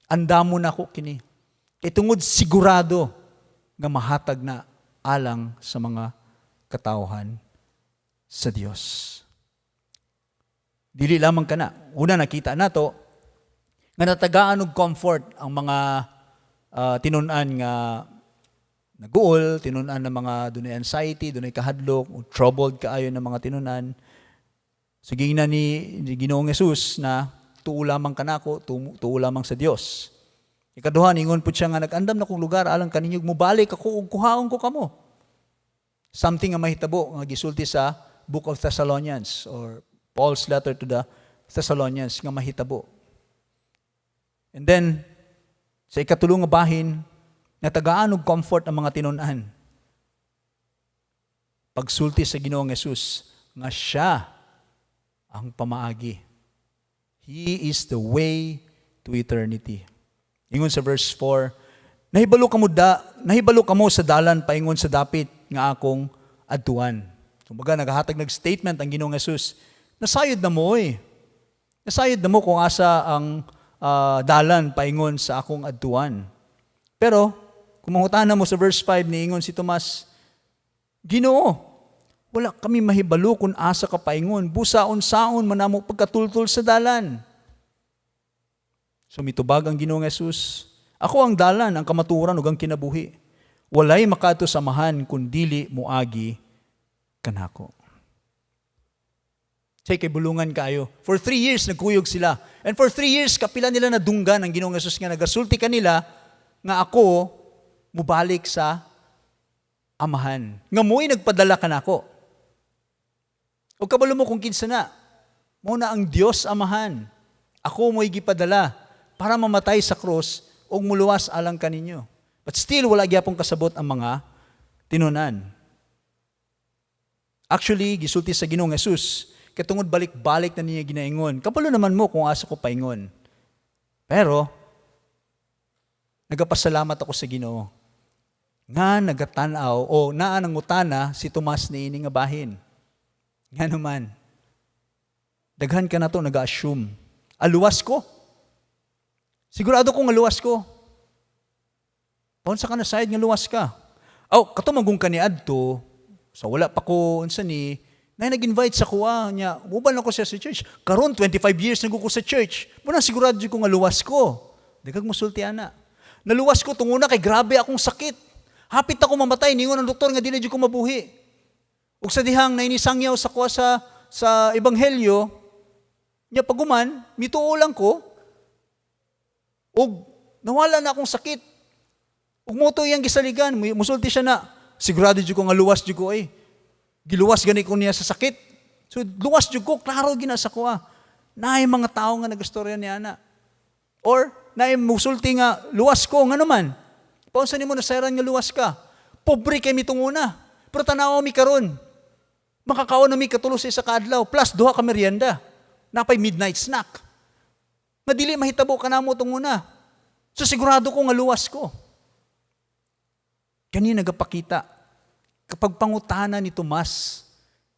Andamo nako kini." Kay tungod sigurado nga mahatag na alang sa mga katawhan sa Dios. Dili lamang kana. Una, nakita nato nga natagaan og comfort ang mga tinun-an nga naguol, tinun-an ng mga dunay anxiety, dunay kahadlok, o troubled kaayo ng mga tinun-an. So giingnan ni Ginoong Jesus na tuo lamang kanako, tuo lamang sa Dios. Ikaduha, ingon po siya nga nag-andam na kong lugar alang kaninyo, mubalik ako ug kuhaon ko kamo. Something nga mahitabo nga gisulti sa Book of Thessalonians or Paul's letter to the Thessalonians nga mahitabo. And then, sa ikatulo nga bahin, natagaan og comfort ang mga tinun-an. Pagsulti sa Ginoong Jesus nga siya ang pamaagi. He is the way to eternity. Ingon sa verse 4, Nahibalo kamo sa dalan paingon sa dapit nga akong adtuan." Kumbaga nagahatag nag statement ang Ginoong Jesus. Nasayod na mo eh. Nasayod na mo kung asa ang dalan paingon sa akong adtuan. Pero kung mangutana mo sa verse 5, niingon si Tomas, "Ginoo, wala kami mahibalo kung asa ka paingon. Busa unsaon man namo pagkatultol sa dalan?" So mitubag ang Ginoong Jesus, "Ako ang dalan, ang kamatuoran ug ang kinabuhi. Walay makaadto sa Amahan kun dili moagi kanako." Say kay bulungan kayo. For 3 years nagkuyog sila. And for 3 years kapila nila nadunggan ang Ginoong Jesus nga nagasulti kanila nga ako mubalik sa Amahan. Nga mo'y nagpadala kanako. O kabalo mo kung kinsa na. Mao na ang Dios Amahan. Ako mo'y gipadala para mamatay sa krus ug muluwas alang kaninyo. But still, wala gyapon kasabot ang mga tinunan. Actually, gisulti sa Ginoong Jesus, kay tungod balik-balik na niya ginaingon, "Kabalo naman mo kung asa ko paingon." Pero, nagapasalamat ako sa Ginoo. Nga nagatan-aw o naa nangutana si Tomas niini nga bahin. Nga naman, daghan ka nato nag-assume. Aluwas ko. Sigurado ko nga luwas ko. Paunsa ka nasayod nga luwas ka? Oh, kato man gung kaniadto, sa wala pa ko unsa ni, na nag-invite sa kuha niya, muban ako siya sa church. Karon 25 years na ko sa church. Muna sigurado ko nga luwas ko. Daghag musulti ana. Naluwas ko tunguna kay grabe akong sakit. Hapit ako mamatay, ningon ang doktor nga dili jud ko mabuhi. Ug sa dihang nainisangyaw sa kuha sa ebanghelyo, nya paguman, mituo lang ko, ug nawala na akong sakit. Ug mao to iyang gisaligan, musulti siya na, sigurado jud ko nga luwas jud ko eh. Giluwas gani ko niya sa sakit. So luwas jud ko, klaro gina sa kuha. Naay mga tao nga nagastorya niya ana. Or naay musulti nga luwas ko nga naman. Paunsa nimo nasayran nga luwas ka? Pobre kay mi tunguna. Pero tanawa mi karon. Makakaon na mi katulo sa isa ka adlaw plus duha ka merienda. Napay midnight snack. Nga dili mahitabo kanamo tunguna. So sigurado ko nga luwas ko. Kani nagapakita kapag pangutana ni Tomas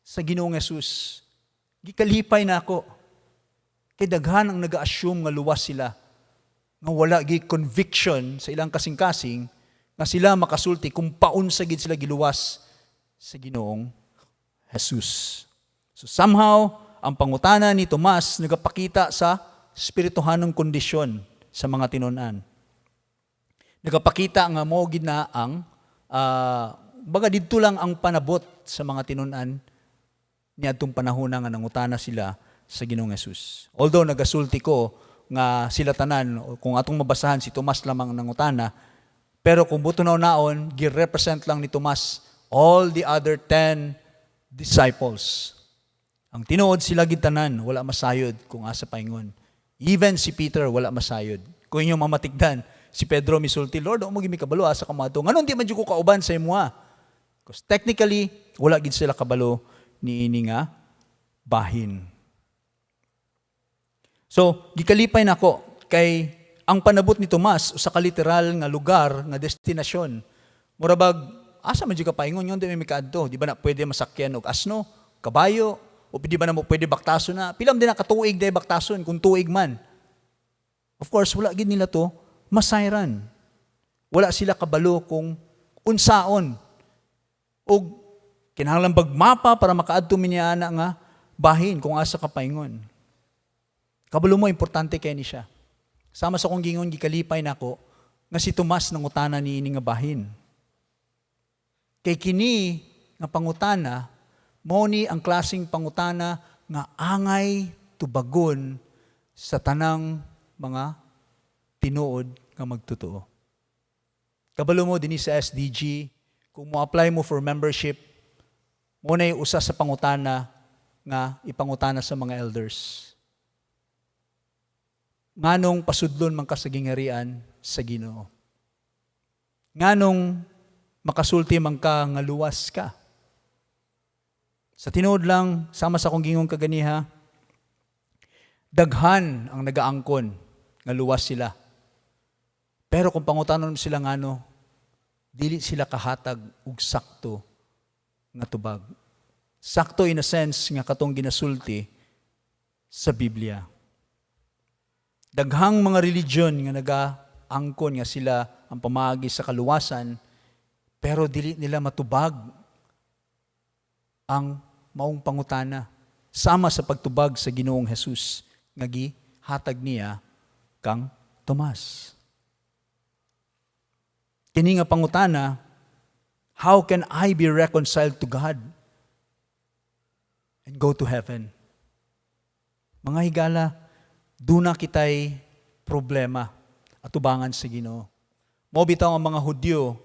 sa Ginoong Hesus, gikalipay na ako. Kay daghan ang nag-assume nga luwas sila, nga wala gi conviction sa ilang kasing-kasing nga sila makasulti kung paunsa gid sila giluwas sa Ginoong Jesus. So somehow, ang pangutana ni Tomas nagapakita sa espirituhanong kondisyon sa mga tinunan. Nagapakita nga mo gid na ang baga didto lang ang panabot sa mga tinunan niadtong panahon nga nangutana sila sa Ginoong Jesus. Although nagasulti ko nga sila tanan, kung atong mabasahan si Tomas lamang nangutana, pero kung buto naon, gi-represent lang ni Tomas all the other 10 disciples. Ang tinuod, sila gid tanan, wala masayod kung asa paingon. Even si Peter, wala masayod. Kung inyong mamatikdan, si Pedro misulti, "Lord, mo gimi kabalo asa ka moadto. Nganong di man jud ko kauban sa imoha?" Because technically, wala gid sila kabalo niini nga bahin. So, gikalipay nako kay ang panabot ni Tomas usa ka literal nga lugar nga destinasyon. Mura bag asa man jud ka paingon ngon di may mikaadto, di ba na pwede masakyan og asno, kabayo, o di ba na mo pwede baktason na? Pila man din na katuig day baktason kung tuig man. Of course, wala gid nila to masayran. Wala sila kabalo kung unsaon. Og kinahanglan bag mapa para makaadto mi niya ana nga bahin kung asa ka paingon. Kabalo mo, importante kay ni siya. Sama sa kong gingon, gikalipay nako nga si Tomas nangutana niini nga bahin. Kay kini nga pangutana, mao ni ang klaseng pangutana nga angay tubagon sa tanang mga tinuod nga magtotoo. Kabalo mo dinhi sa SDG, kung mo apply mo for membership, mo na usa sa pangutana nga ipangutana sa mga elders. Nganong pasudlon man ka sa gingharian sa Ginoo? Nganong makasulti man ka nga luwas ka? Sa tinuod lang, sama sa akong gingon kaganiha, daghan ang nagaangkon nga luwas sila. Pero kung pangutanon sila ngano, dili sila kahatag og sakto nga tubag. Sakto in a sense nga katong ginasulti sa Biblia. Daghang mga religion nga nagaangkon nga sila ang pamaagi sa kaluwasan, pero dili nila matubag ang maong pangutana sama sa pagtubag sa Ginoong Jesus nga gihatag niya kang Tomas. Kini nga pangutana, how can I be reconciled to God and go to heaven? Mga higala, duna kitay problema atubangan sa Ginoo. Mo bitaw ang mga Hudyo,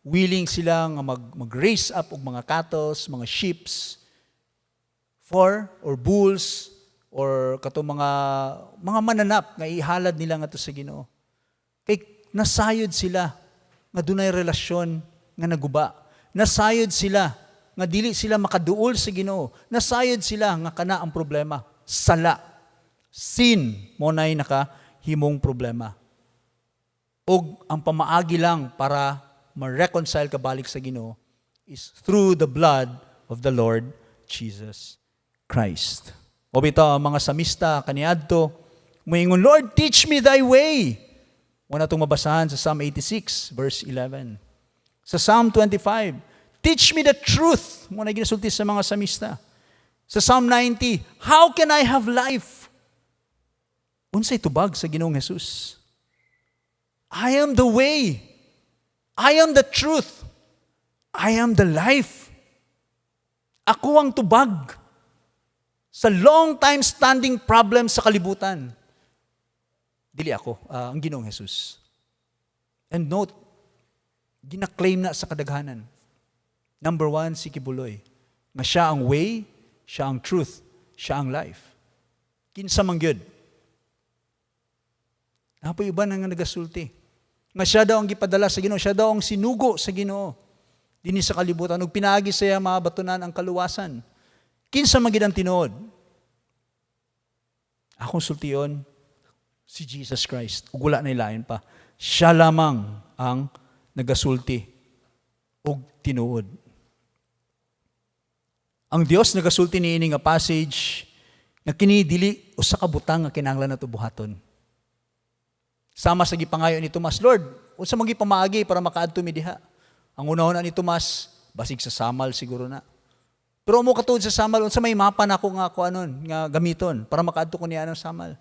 willing sila nga mag-raise up og mga cattle, mga sheeps, for or bulls or kato mga mananap nga ihalad nila ngadto sa Ginoo. Kay nasayod sila nga dunay relasyon nga naguba. Nasayod sila nga dili sila makaduol sa Ginoo. Nasayod sila nga kana ang problema, sala. Sin mo nay nakahimong problema. Og ang pamaagi lang para ma-reconcile ka balik sa Ginoo is through the blood of the Lord Jesus Christ. O bitaw ang mga samista kaniadto moingon, "Lord, teach me thy way." Mao na itong mabasahan sa Psalm 86 verse 11. Sa Psalm 25, "Teach me the truth." Mao na ginasulti sa mga samista. Sa Psalm 90, "How can I have life?" Unsay tubag sa Ginoong Jesus? "I am the way. I am the truth. I am the life." Ako ang tubag sa long time standing problem sa kalibutan. Dili ako, ang Ginoong Jesus. And note, gina-claim na sa kadaghanan. Number one, si Quiboloy. Nga siya ang way, siya ang truth, siya ang life. Kinsa man gyud? Naa poy uban nga nagasulti nga siya daw ang gipadala sa Ginoo, siya daw ang sinugo sa Ginoo dinhi sa kalibutan ug pinaagi siya mabatunan ang kaluwasan. Kinsa man gid ang tinuod? Akong sultion, si Jesus Christ. Ug wala na lain pa. Siya lamang ang nagasulti og tinuod. Ang Dios nagasulti niini nga passage nga kini dili usa ka butang nga kinahanglan nato buhaton. Sama sa gipangayo ni Tomas, "Lord, unsa man pamaagi para makaadto mi diha?" Ang unahon ni Tomas, basig sa Samal siguro na. Pero mo katuod sa Samal, unsa may mapa nako nga kuanon nga gamiton para makaadto ko niya ng Samal?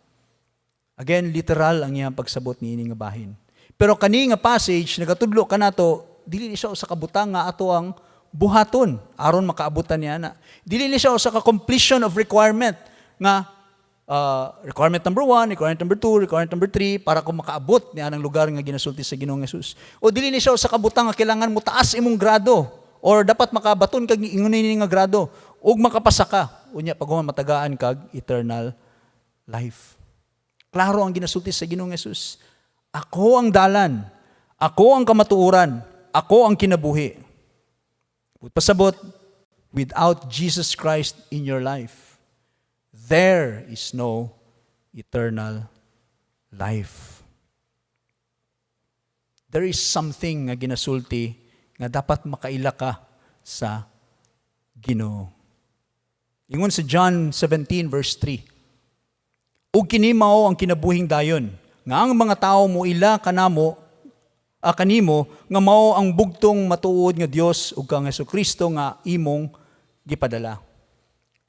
Again, literal ang iyang pagsabot niini nga bahin. Pero kani nga passage nagatudlo kanato, dili ni siya usa ka butang nga ato ang buhaton aron makaabutan niya na. Dili ni siya usa ka completion of requirement nga requirement number 1, requirement number 2, requirement number 3 para kung makaabot niya ng lugar nga ginasulti sa Ginoong Hesus. O dili ni siya usa ka butang nga kailangan mo taas imong grado or dapat makabaton kag ingon ini nga grado ug makapasa ka unya pag matagaan kag eternal life. Klaro ang ginasulti sa Ginoong Hesus. "Ako ang dalan, ako ang kamatuoran, ako ang kinabuhi." Pasabot, without Jesus Christ in your life, there is no eternal life. There is something nga ginasulti nga dapat makaila ka sa Ginoo. Ingon sa John 17 verse 3, "Ug kini mao ang kinabuhing dayon, nga ang mga tawo moila kanamo kanimo nga mao ang bugtong matuod nga Dios ug kang Hesukristo nga imong gipadala."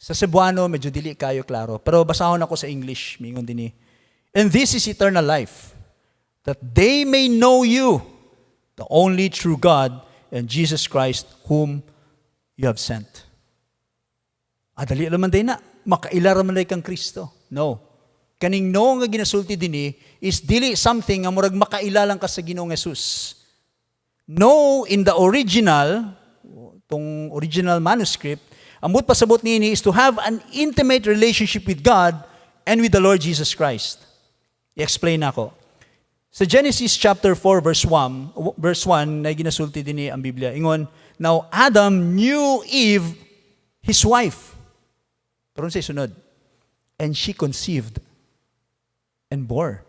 Sa Cebuano medyo dili kayo klaro, pero basahon ako sa English, mingon dinhi. "And this is eternal life, that they may know you, the only true God, and Jesus Christ whom you have sent." Ah, dali naman din na. Makaila ra man kang Kristo. No. Kaning know nga ginasulti dinhi is dili something nga murag makaila lang ka sa Ginoong Jesus. Know in the original, tong original manuscript, ang buot pasabot niini is to have an intimate relationship with God and with the Lord Jesus Christ. I-explain nako. Sa Genesis chapter 4 verse 1 na ginasulti dinhi ang Biblia. Ingon, "Now Adam knew Eve, his wife." Pero sa sunod, "And she conceived and bore."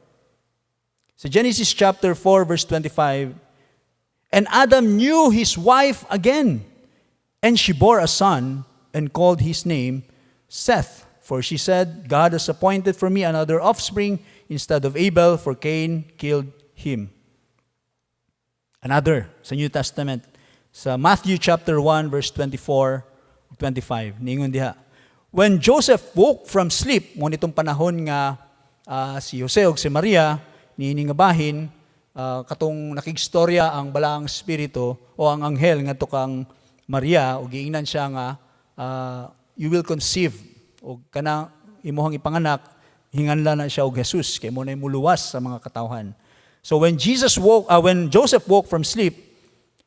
Sa Genesis chapter 4 verse 25, "And Adam knew his wife again, and she bore a son and called his name Seth. For she said, 'God has appointed for me another offspring instead of Abel, for Cain killed him.'" Another sa New Testament, sa Matthew chapter 1 verse 24 25, ningon diha, "When Joseph woke from sleep," mao nitong panahon nga si Jose ug si Maria niini nga bahin, katong nakigstorya ang balaang espiritu o ang anghel ngadto kang Maria ug giingnan siya nga "You will conceive ug kana imuhang ipanganak, hinganla na siya og Jesus kay mao na muluwas sa mga katawhan. So when Joseph woke from sleep,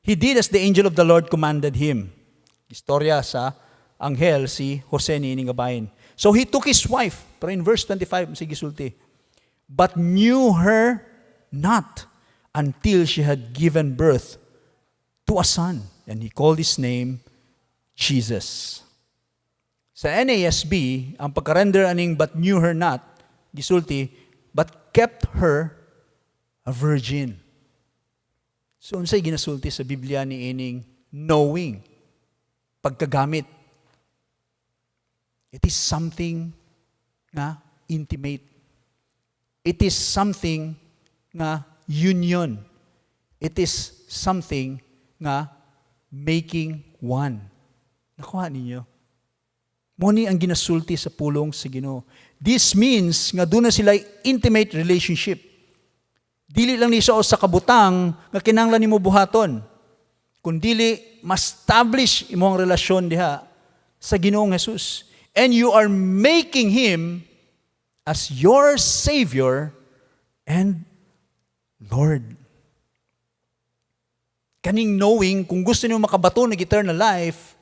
he did as the angel of the Lord commanded him. Istorya sa anghel si Jose niini nga bahin. So he took his wife. Pero in verse 25, sige sulti, "But knew her not until she had given birth to a son. And he called his name Jesus." Sa NASB, ang pagka-render aning "but knew her not," gisulti, "but kept her a virgin." So unsay ginasulti sa Biblia ni ining knowing, pagkagamit? It is something nga intimate. It is something nga union. It is something nga making one. Nakuha ninyo? Mao ni ang ginasulti sa pulong sa Ginoo. This means nga duna sila intimate relationship. Dili lang ni siya sa kabutang nga kinahanglan nimo buhaton. Kun dili ma-establish imong relasyon diha sa Ginoong Jesus. And you are making Him as your Savior and Lord. Kaning knowing, kung gusto niyo makabaton ng eternal life,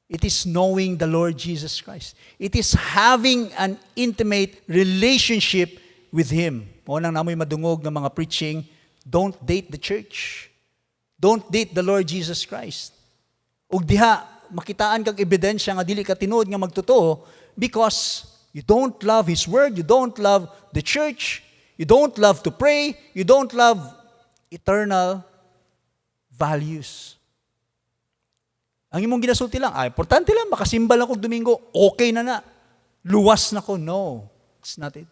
it is knowing the Lord Jesus Christ. It is having an intimate relationship with Him. Mao nang naa moy madungog ng mga preaching, "Don't date the church. Don't date the Lord Jesus Christ." Ug diha, makitaan kag ebidensya nga dili ka tinuod nga magtotoo because you don't love His Word, you don't love the church, you don't love to pray, you don't love eternal values. Ang imong ginasulti lang, "Ay, importante lang, makasimba lang kog Domingo, okay na na. Luwas na ko." No, it's not it.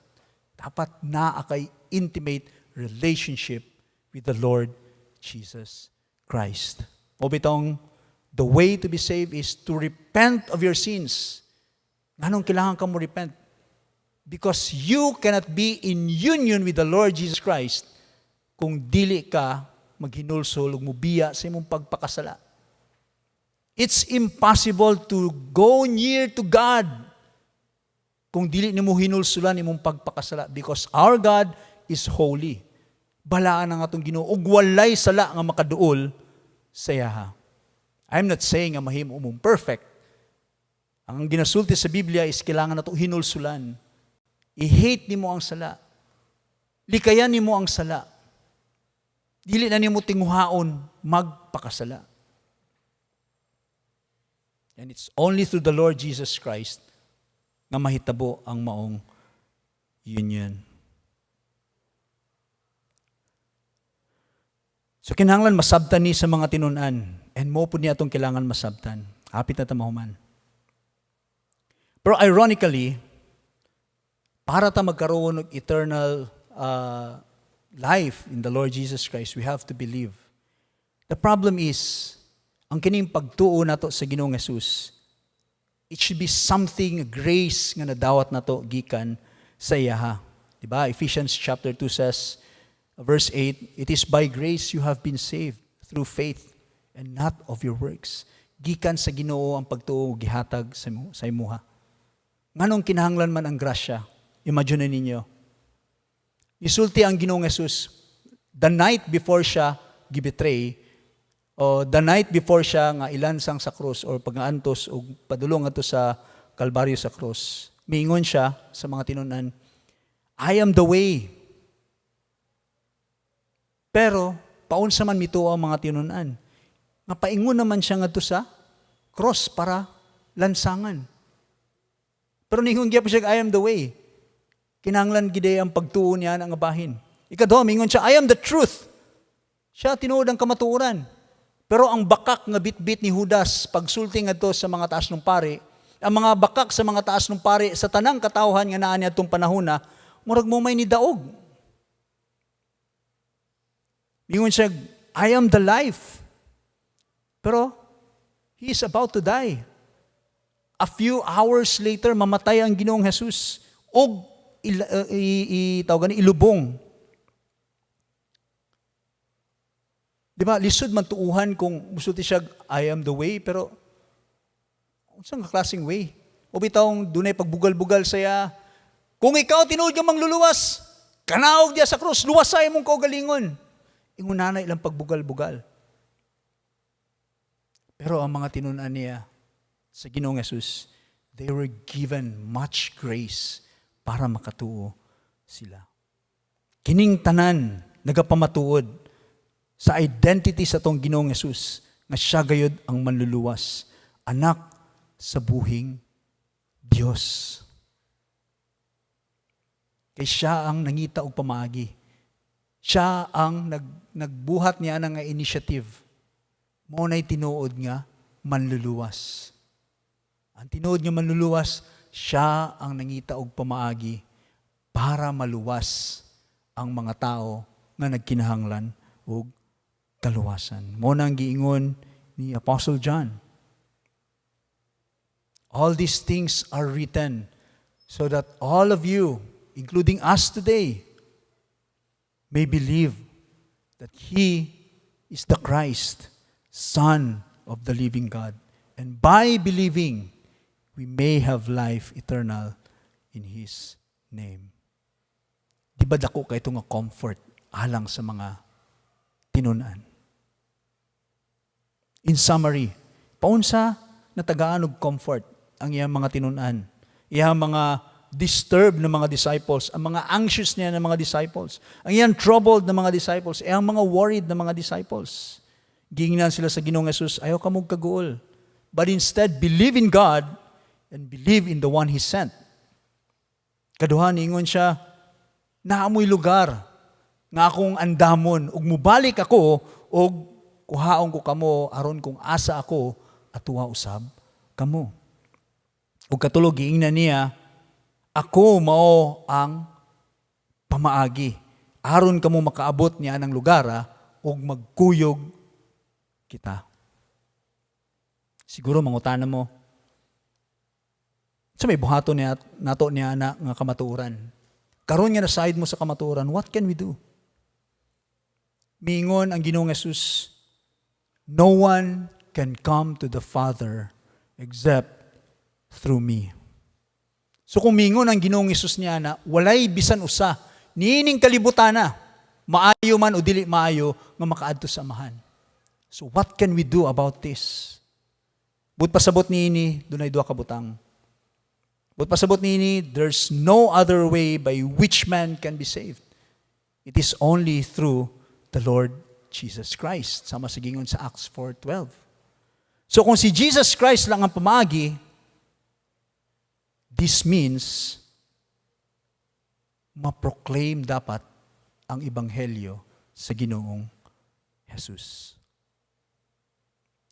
Dapat naa kay intimate relationship with the Lord Jesus Christ. Mao bitong the way to be saved is to repent of your sins. Nganong kailangan ka mo repent? Because you cannot be in union with the Lord Jesus Christ kung dili ka maghinulsol ug mubiya sa imong pagpakasala. It's impossible to go near to God kung dili nimo hinulsulan imong pagpakasala because our God is holy. Balaan ang atong Ginoo ug walay sala nga makaduol sa iyaha. I'm not saying nga mahimo mong perfect. Ang ginasulti sa Biblia is kailangan nato hinulsulan. I-hate nimo ang sala. Likayan nimo ang sala. Dili na nimo tinguhaon magpakasala. And it's only through the Lord Jesus Christ nga mahitabo ang maong union. So kinahanglan masabtan ni sa mga tinun-an and mao pud ni atong kailangan masabtan. Hapit na ta mahuman. Pero ironically, para ta magkaroon og eternal life in the Lord Jesus Christ, we have to believe. The problem is, ang kining pagtuo nato sa Ginoong Jesus, it should be something grace nga nadawat nato gikan sa iyaha. Diba? Ephesians chapter 2 says, verse 8, "It is by grace you have been saved through faith and not of your works." Gikan sa Ginoo ang pagtuo gihatag sa imuha. Nganong kinahanglan man ang grasya? Imagine ninyo. Isulti ang Ginoong Jesus the night before siya gibetray o the night before siya nga ilansang sa krus or pag-antos o padulong adto sa Kalbaryo sa krus. Miingon siya sa mga tinunan, "I am the way." Pero paunsa man mituo ang mga tinunan? Nga paingon naman siya ngadto sa cross para lansangan. Pero ningon gyapon siya, "I am the way." Kinahanglan gid ang pagtuo niya ang bahin. Ikaduha, mingon siya, "I am the truth." Siya tinuod ang kamatuoran. Pero ang bakak nga bitbit ni Judas pagsulti ngadto sa mga taas ng pari, ang mga bakak sa mga taas ng pari sa tanang katawhan nga naa niadtong panahona, murag mo may nidaog. Mingon siya, "I am the life." Pero he is about to die. A few hours later, mamatay ang Ginoong Jesus. Og tawag gani, ilubong. Di ba? Lisod man tuuhan kung musulti siya, "I am the way," pero unsang klaseng way? O bitawng dunay pagbugal-bugal saya. "Kung ikaw tinuod nga mangluluwas, kanaog diya sa krus, luwasay imong kaugalingon." Ingon na ilang pagbugal-bugal. Pero ang mga tinun-an niya sa Ginoong Jesus, they were given much grace para makatuo sila. Kining tanan nagapamatuod sa identity sa atong Ginoong Jesus nga siya gayud ang manluluwas, anak sa buhing Dios. Kay siya ang nangita og pamaagi. Siya ang nagbuhat niya nga initiative. Mao na'y tinuod nga manluluwas. Ang tinuod nga manluluwas, siya ang nangita og pamaagi para maluwas ang mga tao nga nagkinahanglan og kaluwasan. Mao nang giingon ni Apostle John. All these things are written so that all of you, including us today, may believe that He is the Christ, Son of the living God. And by believing, we may have life eternal in His name. Di ba dako kaayo nga comfort alang sa mga tinun-an? In summary, paunsa natagaan og comfort ang iyang mga tinun-an, iyang mga disturbed na mga disciples, ang mga anxious niya na mga disciples, ang iyang troubled na mga disciples, iyang mga worried na mga disciples. Giingnan sila sa Ginoong Jesus, "Ayaw kamog kaguol. But instead, believe in God and believe in the one He sent." Kaduha, niingon siya, "Naa mo'y lugar nga akong andamon ug mubalik ako ug kuhaon ko kamo aron kung asa ako atuwa usab kamo." Ug katulo, giingnan niya, "Ako mao ang pamaagi aron kamo makaabot niya ng lugar ug magkuyog kita." Siguro mangutana mo, sa may buhaton niya nato niya na nga kamatuoran? Karon nga nasayod mo sa kamatuoran, what can we do? Miingon ang Ginoong Jesus, "No one can come to the Father except through me." So kung miingon ang Ginoong Jesus niya na walay bisan usa niining kalibutan na, maayo man o dili maayo, nga makaadto sa Amahan. So what can we do about this? Buot pasabot niini, dunay duha ka butang. Buot pasabot niini, there's no other way by which man can be saved. It is only through the Lord Jesus Christ. Sama sa giingon sa Acts 4:12. So kung si Jesus Christ lang ang pamaagi, this means ma-proclaim dapat ang ebanghelyo sa Ginoong Jesus.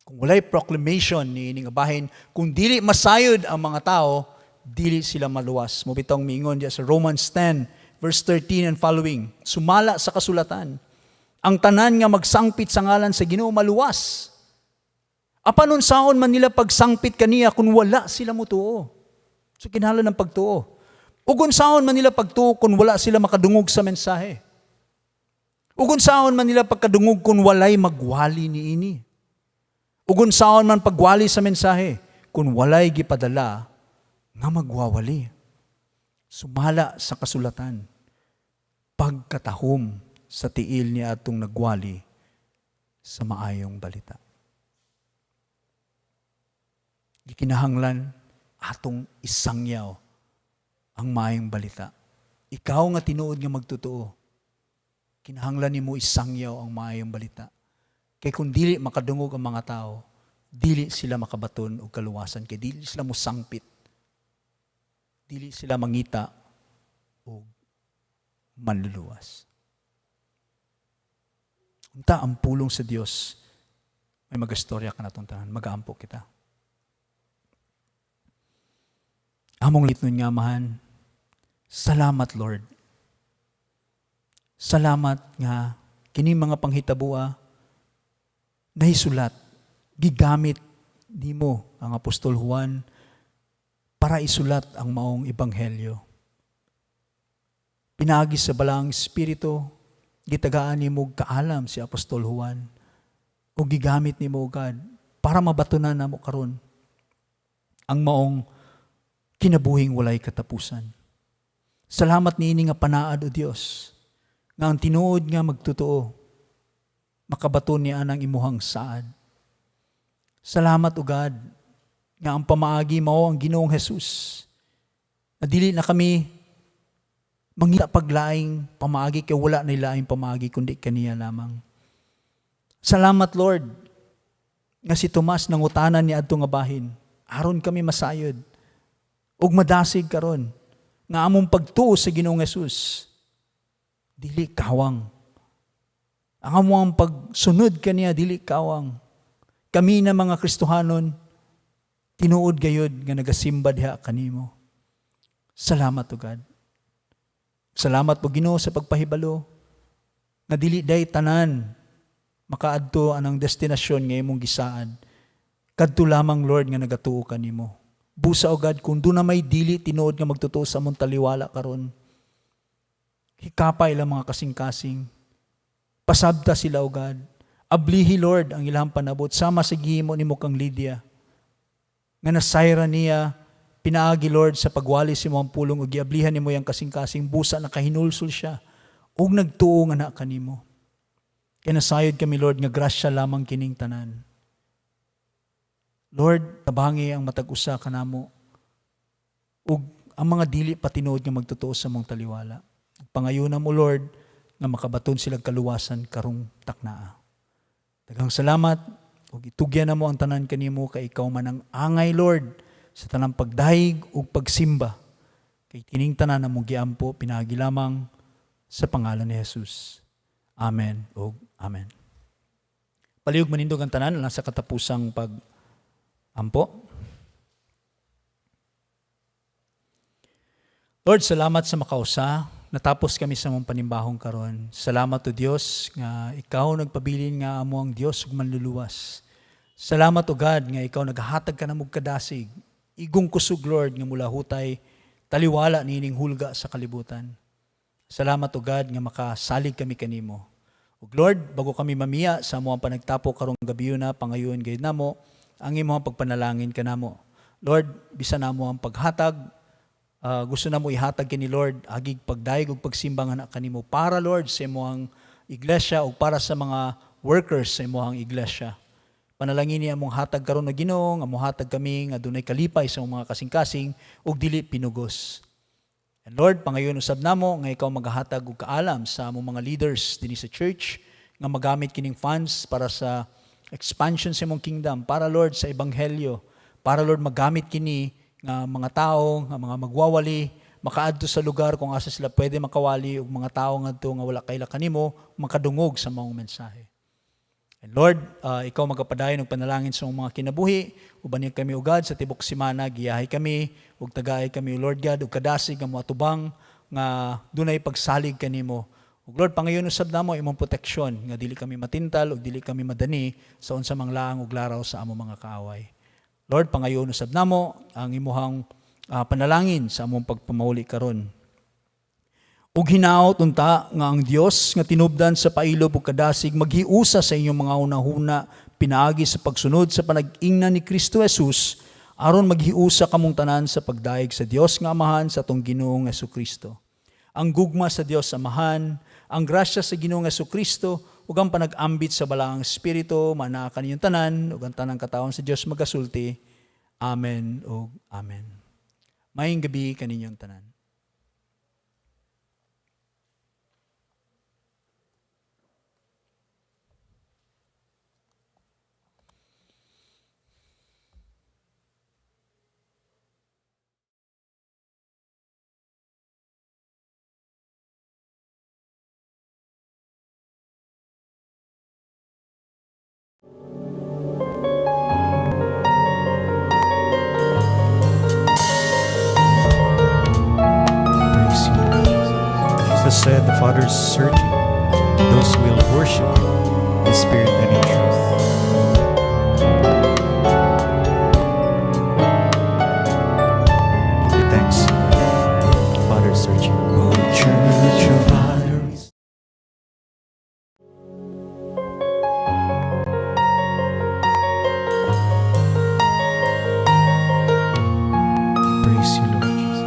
Kung walay proclamation ni ining abahin, kung dili masayod ang mga tao, dili sila maluwas. Mao bitong miingon diya sa Romans 10 verse 13 and following, sumala sa kasulatan, ang tanan nga magsangpit sa ngalan sa Ginoo maluwas. Apan unsaon man nila pagsangpit kaniya kung wala sila mutuo? So kinahanglan ng pagtuo. Ug unsaon man nila pagtuo kung wala sila makadungog sa mensahe? Ug unsaon man nila pagkadungog kung walay magwali niini? Ug unsaon man pagwali sa mensahe kung walay gipadala nga magwawali? Sumala sa kasulatan, pagkatahom sa tiil ni atong nagwali sa maayong balita. Gikinahanglan atong isangyaw ang maayong balita. Ikaw nga tinuod nga magtotoo, kinahanglan nimo isangyaw ang maayong balita. Kay kung dili makadungog ang mga tao, dili sila makabaton og kaluwasan, kay dili sila mosangpit. Dili sila mangita og manluluwas. Unta ang pulong sa Dios may magastorya ka natong tanan, magaampo kita. Among langitnon nga Amahan, salamat, Lord. Salamat nga kini mga panghitaboa nahisulat, gigamit nimo ang Apostol Juan para isulat ang maong ebanghelyo. Pinaagi sa Balaang Espiritu, gitagaan nimo og kaalam si Apostol Juan o gigamit nimo, God, para mabatunan namo karon ang maong kinabuhing walay katapusan. Salamat niini nga panaad, O Dios, nga ang tinuod nga magtotoo makabaton niya ang imuhang saad. Salamat, O God, nga ang pamaagi mao ang Ginoong Jesus. Na dili na kami mangita paglaing pamaagi kay wala na laing pamaagi kundi kaniya lamang. Salamat, Lord, nga si Tomas nangutana ni adto nga bahin aron kami masayod ug madasig karon nga among pagtuo sa Ginoong Jesus dili kawang. Ang among pagsunod kaniya dili kawang. Kami na mga Kristohanon, tinuod gayud nga nagasimba diha kanimo. Salamat, O God. Salamat po, Ginoo, sa pagpahibalo nga dili day tanan makaadto anang destinasyon nga imong gisaad. Kadto lamang, Lord, nga nagatuo kanimo. Busa, O God, kung duna may dili tinuod nga magtotoo sa among taliwala karon, hikapa ilang mga kasing-kasing. Pasabta sila, O God. Ablihi, Lord, ang ilang panabot. Sama sa gihimo nimo kang Lydia, nga nasayra niya, pinaagi, Lord, sa pagwali sa imong pulong ug giablihan nimo yang kasing-kasing, busa nakahinulsol siya ug nagtuo nga na kanimo. Kaya nasayod kami, Lord, nga grasya lamang kining tanan. Lord, tabangi ang matag usa kanamo ug ang mga dili pa tinuod nga magtotoo sa mong taliwala. Pangayuna mo, Lord, nga makabaton sila kaluwasan karong taknaa. Daghang salamat ug itugyan namo ang tanan kanimo kay ikaw man ang angay, Lord, sa tanang pagdayeg ug pagsimba. Kay kining tanan among giampo pinaagi lamang sa pangalan ni Jesus. Amen ug amen. Palihog manindog ang tanan lang sa katapusang pag-ampo. Lord, salamat sa makausa. Natapos kami sa mong panimbahong karon. Salamat o Dios nga ikaw nagpabilin nga amo ang Dios ug manluluwas. Salamat, O God, nga ikaw naghatag ka na kadasig. Igong kusog, Lord, nga mula hutay taliwala niining hulga sa kalibutan. Salamat, O God, nga makasalig kami kanimo. Ug Lord, bago kami mamiya sa among panagtapo karong gabi na, pangayoon gayud namo ang imong pagpanalangin kanamo. Lord, bisan namo ang paghatag, gusto namo ihatag kini, Lord, agig pagdayeg ug pagsimba nga na kanimo para, Lord, sa imong iglesia ug para sa mga workers sa imong iglesia. Panalangin niya among hatag karon na Ginoo, nga mohatag kami nga dunay kalipay sa among mga kasing-kasing ug dili pinugos. And Lord, pangayon usab namo nga ikaw magahatag og kaalam sa among mga leaders dinhi sa church nga magamit kining funds para sa expansion sa imong kingdom, para, Lord, sa ebanghelyo, para, Lord, magamit kini nga mga tao, nga mga magwawali, makaadto sa lugar kung asa sila pwede makawali ug mga tao ngadto nga wala kaila kanimo makadungog sa maong mensahe. And Lord, ikaw magapadayon og panalangin sa among mga kinabuhi, uban niya kami, O God, sa tibok semana, giyahay kami, ug tagay kami, O Lord God, ug kadasig nga moatubang nga dunay pagsalig kanimo. Ug Lord, pangayon usab namo imong proteksyon nga dili kami matintal ug dili kami madani sa unsa mang laang ug laraw sa among mga kaaway. Lord, pangayon usab namo ang imuhang panalangin sa among pagpamauli karon. Ug hinaot unta nga ang Dios nga tinubdan sa pailob ug kadasig maghiusa sa inyong mga hunahuna pinaagi sa pagsunod sa panag-ingnan ni Kristo Jesus, aron maghiusa kamong tanan sa pagdayeg sa Dios nga Amahan sa atong Ginoong Kristo. Ang gugma sa Dios Amahan, ang grasya sa Ginoong Kristo ug ang panag-ambit sa Balaang Espiritu manaa kaninyong tanan ug ang tanang katawhan sa Dios magasulti. Amen ug amen. Maayong gabi kaninyong tanan. Praise you, Lord Jesus. Jesus said, "The Father is searching those who will worship Him in spirit and in truth." Give you thanks, Lord. The Father is searching. O church, your Father is Praise you, Lord Jesus.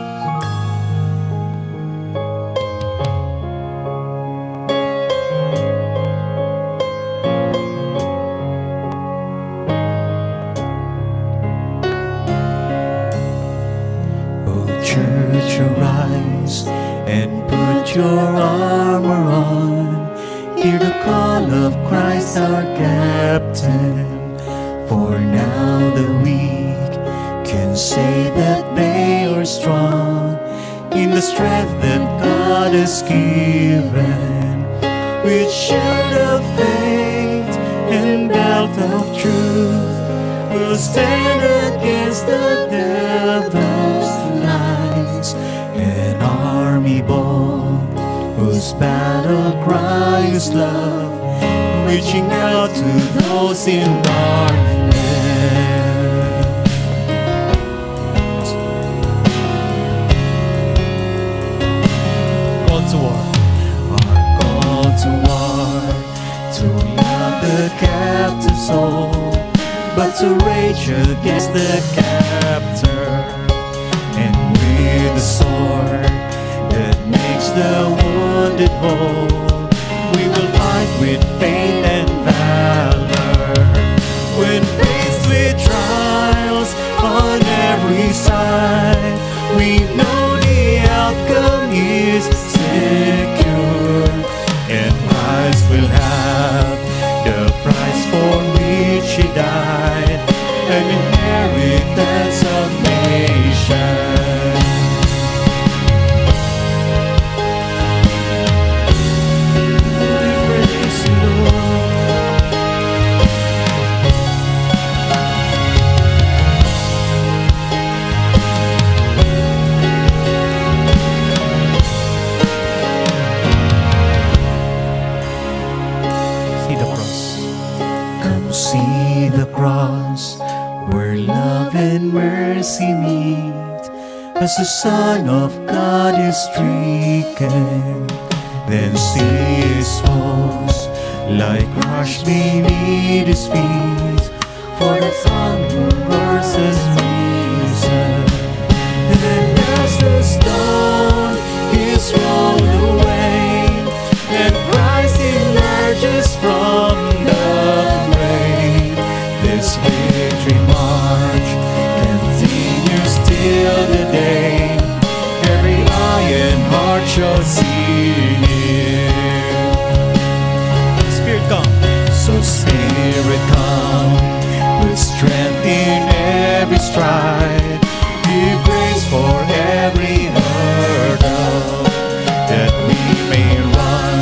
O church, arise and put your armor on. Hear the call of Christ our captain. For now the weak can say that they are strong in the strength that God has given. With shield of stand against the devil's lies. An army bold, whose battle cry is love, reaching out to those in darkness. Call to war. Are called to war, to love the captive soul, but to rage against the captor, and with the sword that makes the wounded whole, we will fight with faith and valor. When faced with trials on every side, we know the outcome is secure, and Christ will have the prize for which He died, an inheritance of nations. We praise you, Lord. See the cross. Come see the cross where love and mercy meet, as the Son of God is stricken. Then see His foes lie crushed beneath His feet, for the conquerors has risen. And as the stone is rolled away, and Christ emerges from the grave, this victory march continues till the day every eye and heart shall see Him. Spirit, come. So Spirit, come with strength in every stride, give grace for every hurdle, that we may run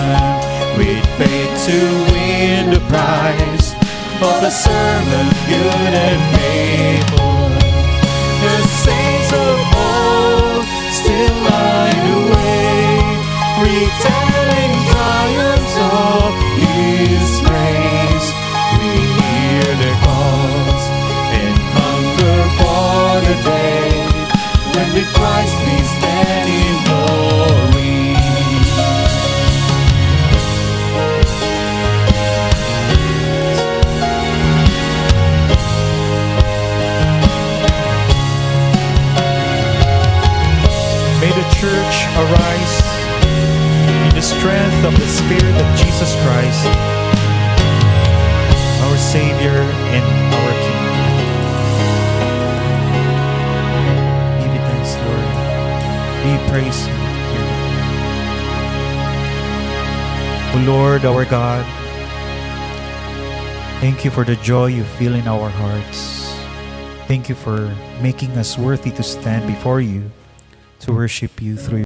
with faith to win the prize of the servant good and faithful. The saints of old still light the way, retelling triumphs of His grace. We hear the calls and hunger for the day when with Christ we stand in glory. May the church arise in the strength of the Spirit of Jesus Christ, our Savior and our King. Give you thanks, Lord. We praise you, dear God. O Lord, our God, thank you for the joy you feel in our hearts. Thank you for making us worthy to stand before you, to worship you through